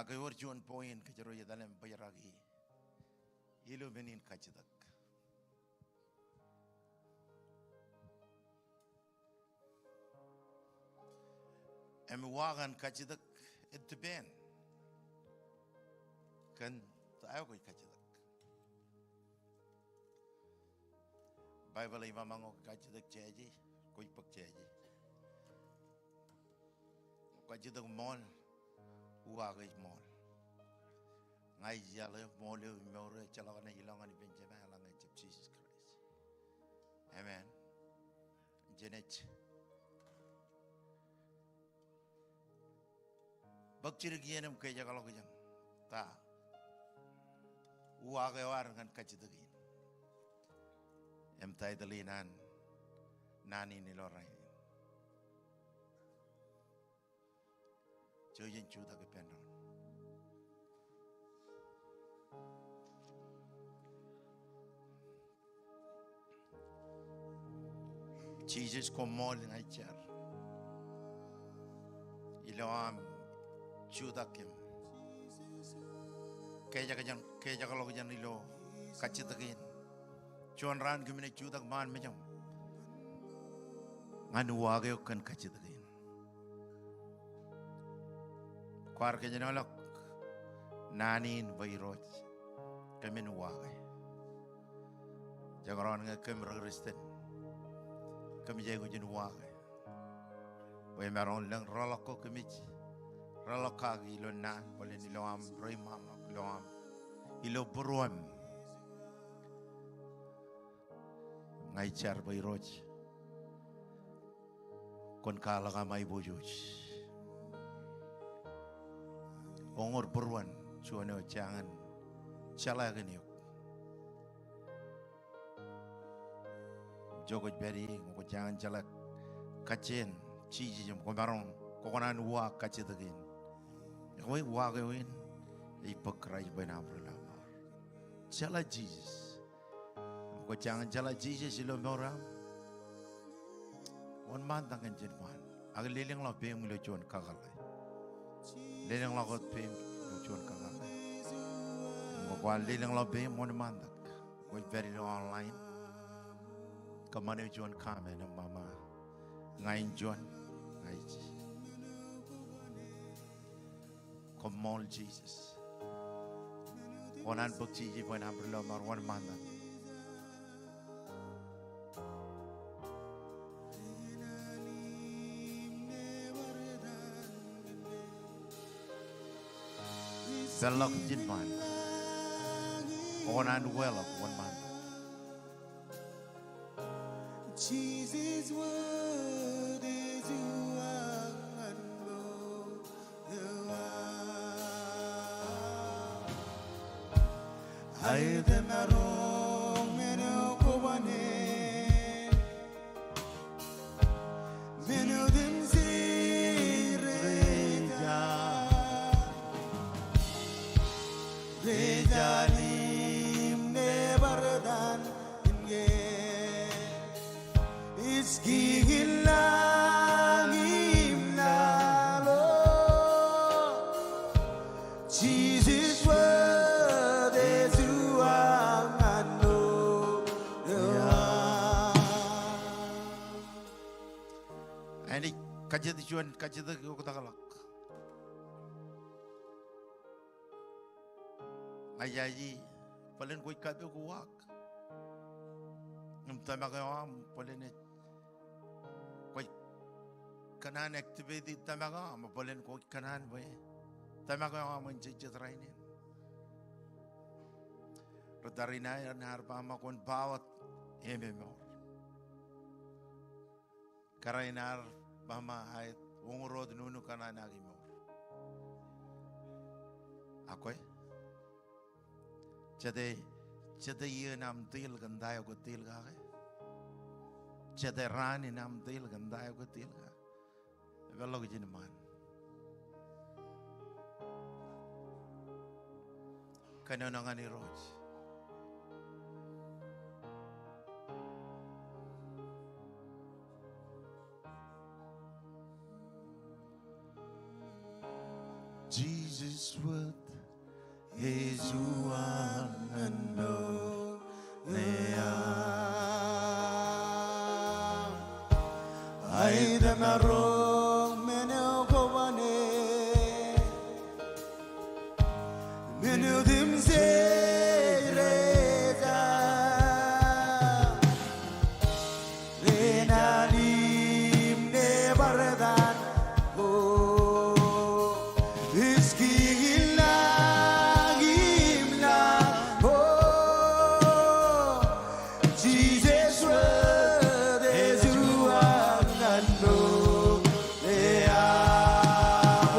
Ak ewōr juon point kōjro ej etal im bōjrak ie ilo men in kajjitōk. Im uwaak in kajjitōk ej depend kōn ta eo kwōj kajjitōk. Baibōḷ ej ba ṃōk kajjitōk jāje, kwōj bōk jāje. Kajjitōk ṃool, uwaak ej ṃool. Ña ij iaḷ eo, ṃool eo, im mour eo, ejjeḷọk ñan ilo ñan ippān Jema eḷaññe ejab Jisōs Kraist. Amen. Jenej. Bōk jidik iien im kejakḷọkjeṇ ta uwaak eo ad ñan kajjitōk in. Im taitōḷ in an naan in ilo rainin. Jouj im jutak ippān doon. Jisōs, koṃṃool ña ij jar ilo aṃ jutak im kejak jān, kejakḷọkjeṇ ilo kajjitōk in. Juon raan kōmin ej jutak ṃaan mejaṃ ñan uwaak eo kōn kajjitōk in. Kwaar kōjenolọk naan in bwe Irooj kōmin uwaake. Jekdọọn ñe kōm ri-Kristian kōmij aikuj in uwaake bwe emaroñ lōñ rọọlḷọk ko kōmij rọọlḷọk kaki ilo naan bōlen ilo aṃ reiṃaanḷọk ilo aṃ ilo būruōm. Ña ij jar bwe Irooj kwōn kwaḷọk aṃ aiboojoj. Uñūr būruon juon eo ejjañin jeḷā kōn eok. Im ijo kwōj pād ie ñe kwō jañin jeḷā kajjien Jisōs im kwōmaroñ, kwō kōṇaan uwaak kajjitōk in. Ekwe uwaak eo in ej bōk Kraist bwe en aṃ ri lọmọọr. Jeḷā Jisōs. Im kwō jañin jeḷā Jisōs ilo mour eo aṃ, wōnṃaantak ñan ijin ṃaan. Ak lelōñḷọk peiṃ ilo juon kakōḷḷe. Lelōñḷọk wōt peiṃ ilo juon kakōḷḷe. Im kwō kwaar lelōñḷọk peiṃ, wōnṃaantak. Kwōj pād ilo online, kōṃṃane juon comment im ba, ña in juon, ña ij. Koṃṃool Jisōs. Kwō kōṇaan bōk Jisōs bwe en aṃ ri lọmọọr, wōnṃaantak. Peḷḷọk ijin ṃaan. Kwō kōṇaan uweḷọk, wōnṃaantak. Āinwōt kajjitōk, juon kajjitōk eo oktakḷọk. Ña ijaje bōlen kwōj kappok uwaak im tōmak eo aṃ, bōlen ej kwōj kōṇaan activate tōmak eo aṃ, bōlen kwōj kōṇaan bwe tōmak eo aṃ en jejjet rainin. Ri tariṇae in ear ba ṃōk kwōn ba wōt im emour. Kōrā in ear ba ṃōk aet, uñūr wōt nuknuk kōṇaan ak imour. Ak kwe, jete, jete iiō in aṃ deal kōn ta eo kwōj deal kake? Jete raan in aṃ deal kōn ta eo kwōj deal kake? Peḷḷọk ijin ṃaan. Kōnono ñan Irooj. Jisōs wōt ej uwaak ñan mour eo aṃ. Aet emaroñ men eo kwō ban e. Men otemjej rej ja, ren al im ṇe bar etan ko. Ej kiki lañ im laḷ ko. Jisōs wōt ej uwaak ñan mour eo aṃ.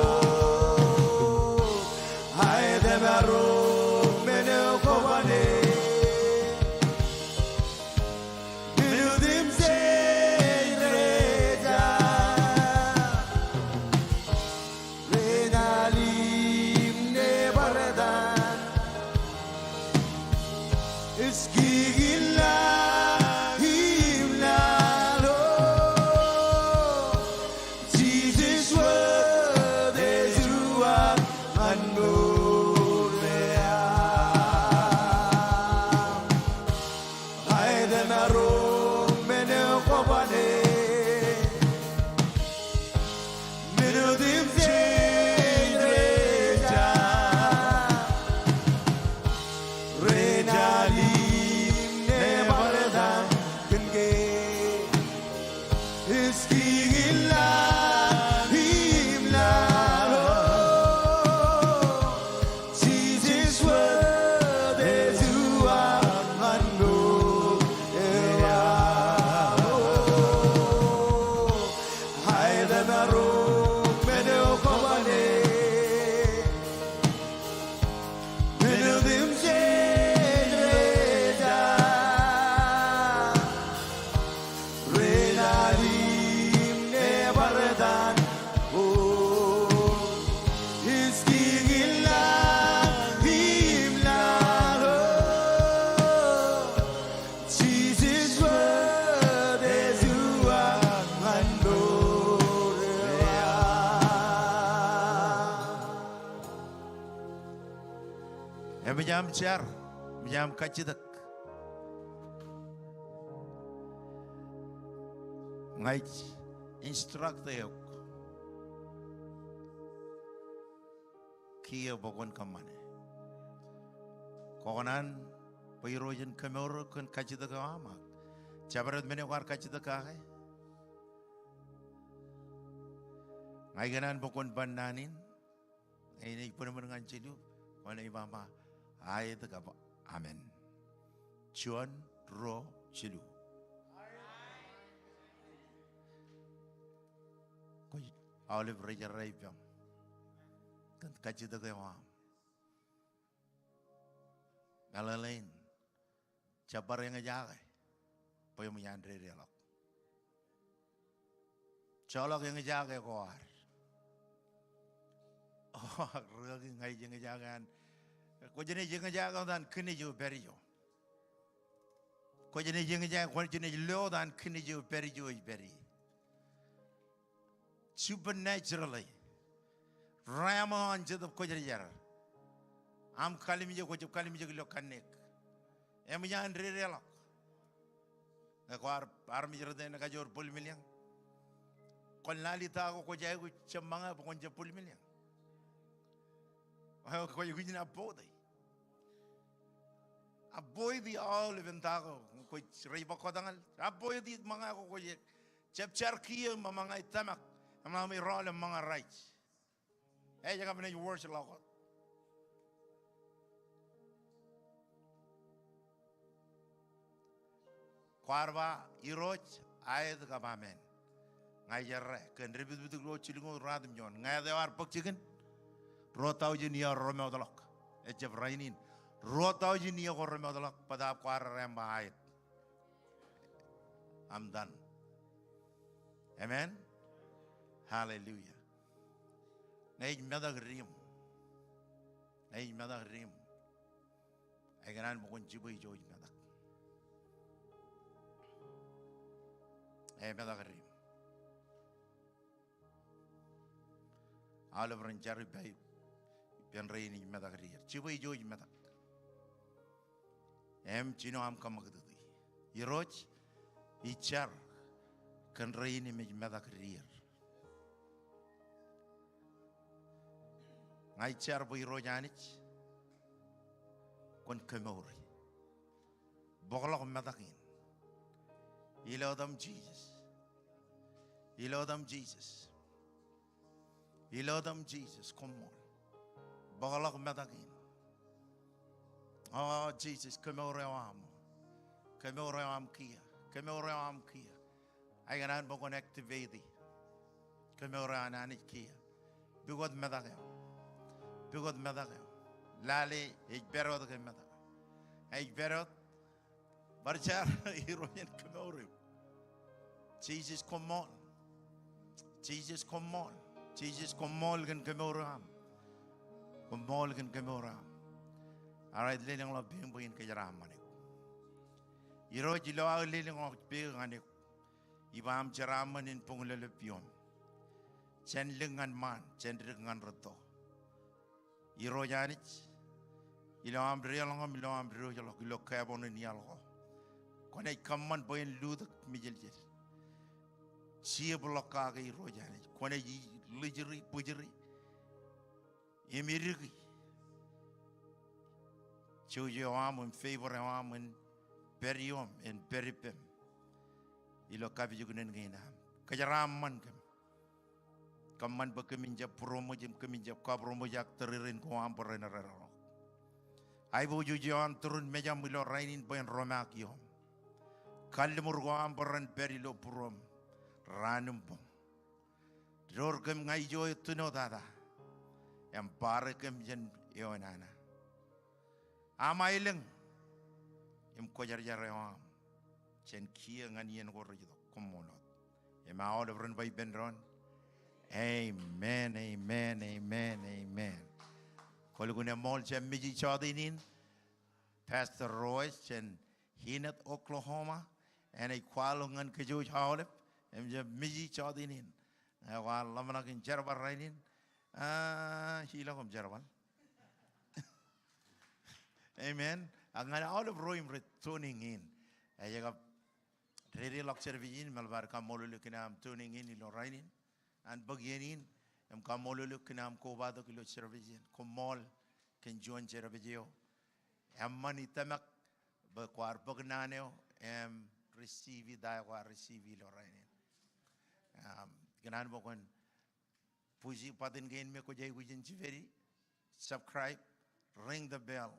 Aet emaroñ men eo kwō ban e. Men otemjej rej ja, ren al im ṇe bar etan. Ej kiki lañ im laḷ ko. Jisōs wōt ej uwaak ñan mour eo aṃ. Aet emaroñ men eo kwō ban e. Men otemjej rej ja, ren al im ṇe bar etan kōn ke. Ej kiki lañ im laḷ ko. Jisōs wōt ej uwaak ñan mour eo aṃ. Aet emaroñ men eo kwō ban e. Men otemjej rej ja, ren al im ṇe bar etan ko. Ej kiki lañ im laḷ ko. Jisōs wōt ej uwaak ñan mour eo aṃ. Eṃōj aṃ jar, eṃōj aṃ kajjitōk. Ña ij instruct eok kiiō bwe kwōn kōṃṃane. Kwō kōṇaan bwe Irooj en kemour eok kōn kajjitōk eo aṃ ak jabdewōt men eo kwaar kajjitōk kake. Ña ikōṇaan bwe kwōn ban naan in. Eñin ej bōnbōn ñan jilu, kwōnaaj ba, aet kab amen. Juon, ruo, jilu. Kwōj aolep ri-jerā ippaṃ kōn kajjitōk eo aṃ. Meḷeḷein, jab bar eñjake bwe eṃōj an dedeḷọk. Joḷọk eñjake ko ad. O, ak rūkaki, ña ij eñjake an. Kwō jenaaj eñjake wōt an kōn eo pād ijo. Kwō jenaaj eñjake, kwō jenaaj lo wōt an kōn eo pād ijo ej pād ie. Supernaturally. Realm eo an Jetōb Kwōjarjar. Aṃ kalimjek, kwō jab kalimjek ilo kanniōk. Eṃōj an dedeḷọk. Ñe kwaar armej rot eṇ kajoor bōl milyañ, kwōn lale ta ko kwōj aikuj jab ṃōñā bwe kwōn jab bōl milyañ. Kwōj aikuj in avoid e. Avoid e aolepen ta ko kwōj rej ba kōtñal. Avoid e ṃōñā ko kwōj jab jar kiiō im ṃōñā ij tōmak. Im ṃōñā ṃōñā Raij. Ej kab naaj worse ḷọk wōt. Kwaar ba Irooj, aet kab amen. Ña ij errā kōn Debwetbwet ruo jilñuul ruatimjuon. Ñāāt eo ear bōk jikin ruo taujin iiō remootḷọk. Ejjab rainin. Ruo taujin iiō ko remootḷọk, bōtaab kwaar errā im ba aet. I'm done. Amen. Hallelujah. Ñe ij metak diṃ. Ñe ij metak diṃ. Ikōṇaan bwe kwōn jibwe ijo ij metak. Emetak diṃ. Aolep ren jar ippa eo ippān rein ej metak dier. Jibwe ijo ej metak im jino aṃ kōṃakūtūtū. Irooj, ij jar kōn rein im ej metak dier. Ña ij jar bwe Irooj Anij kwōn kemour e. Bōkḷọk metak in. Ilo etaṃ Jisōs. Ilo etaṃ Jisōs. Ilo etaṃ Jisōs, koṃṃool. Bōkḷọk metak in. O Jisōs, kemour eo aṃ. Kemour eo aṃ kiiō. Kemour eo aṃ kiiō. Ikōṇaan bwe kwōn activate e kemour eo an Anij kiiō. Pukot metak eo. Pukot metak eo. Lale ej pād wōt ke metak eo. Ej pād wōt. Bar jar Irooj en kemour eok. Jisōs koṃṃool. Jisōs koṃṃool. Jisōs koṃṃool kōn kemour eo aṃ. Koṃṃool kōn kemour eo aṃ. All right, lelōñḷọk pein bwe in kōjeraaṃṃan eok. Irooj, ilo aō lelōñḷọk pein ñan eok, ij ba aṃ jeraaṃṃan in buñlōlōp ioṃ. Jān lik ñan ṃaan, jān dik ñan rūtto. Irooj Anij, ilo aṃ deḷọñ im ilo aṃ diwōjḷọk ilo kaabwōn in iaḷ ko, kwōnaaj kōṃṃan bwe en lutōk mijeljel. Jepḷọk kake Irooj Anij. Kwōnaaj lijri, bwijri im idiki jouj eo aṃ im favor eo aṃ en pād ioṃ, en pād ippem ilo kapijuknen kein am. Kōjeraaṃṃan kōm. Kōṃṃan bwe kōmin jab būroṃōj im kōmin jab kabūroṃōj ak tōrerein ko aṃ bwe ren erereḷọk. Aiboojoj ioon tūrun mejaṃ ilo rainin bwe en romaak ioṃ. Kalliṃur ko aṃ bwe ren pād ilo būruōṃ raan im boñ. Door kōm ña ijo ettino tata im bar kōm jān eoonana. Aṃ aelōñ im kwōjarjar eo aṃ jān kiiō ñan iien ko rej itok. Koṃṃool wōt. Im aolep ren ba ippān doon, amen, amen, amen, amen. Kwōlukkuun eṃṃool, jab miji jọteen in. Pastor Roy jān Enid, Oklahoma, enaaj kwaḷọk ñan kōjwōj aolep im jab miji jọteen in. Ñe kwaar ḷōmṇak in jerbal rainin, ah, ilọk im jerbal. Amen. Ak ñan aolep ro im rej tuning in. Ej kab dedeḷọk service in, im eḷap aer kaṃṃoolol eok kōn aṃ tuning in ilo rainin. An bōk iien in, im kaṃṃoolol eok kōn aṃ kobatok ilo service in. Koṃṃool kōn juon service eo. Eṃṃan ij tōmak bwe kwaar bōk naan eo im receive ta eo kwaar receive ilo rainin. Um, ikōṇaan bwe kwōn push button kein me kwōj aikuj in jipedi, subscribe, ring the bell,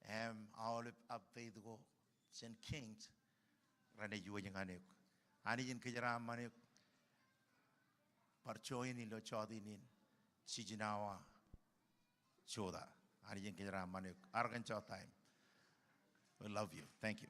im aolep update ko jān Kings renaaj wōj ñan eok. Anij en kōjeraaṃṃan eok. Bar join ilo jọteen in. Jiljino awa jota. Anij en kōjeraaṃṃan eok. Arkansas time. We love you. Thank you.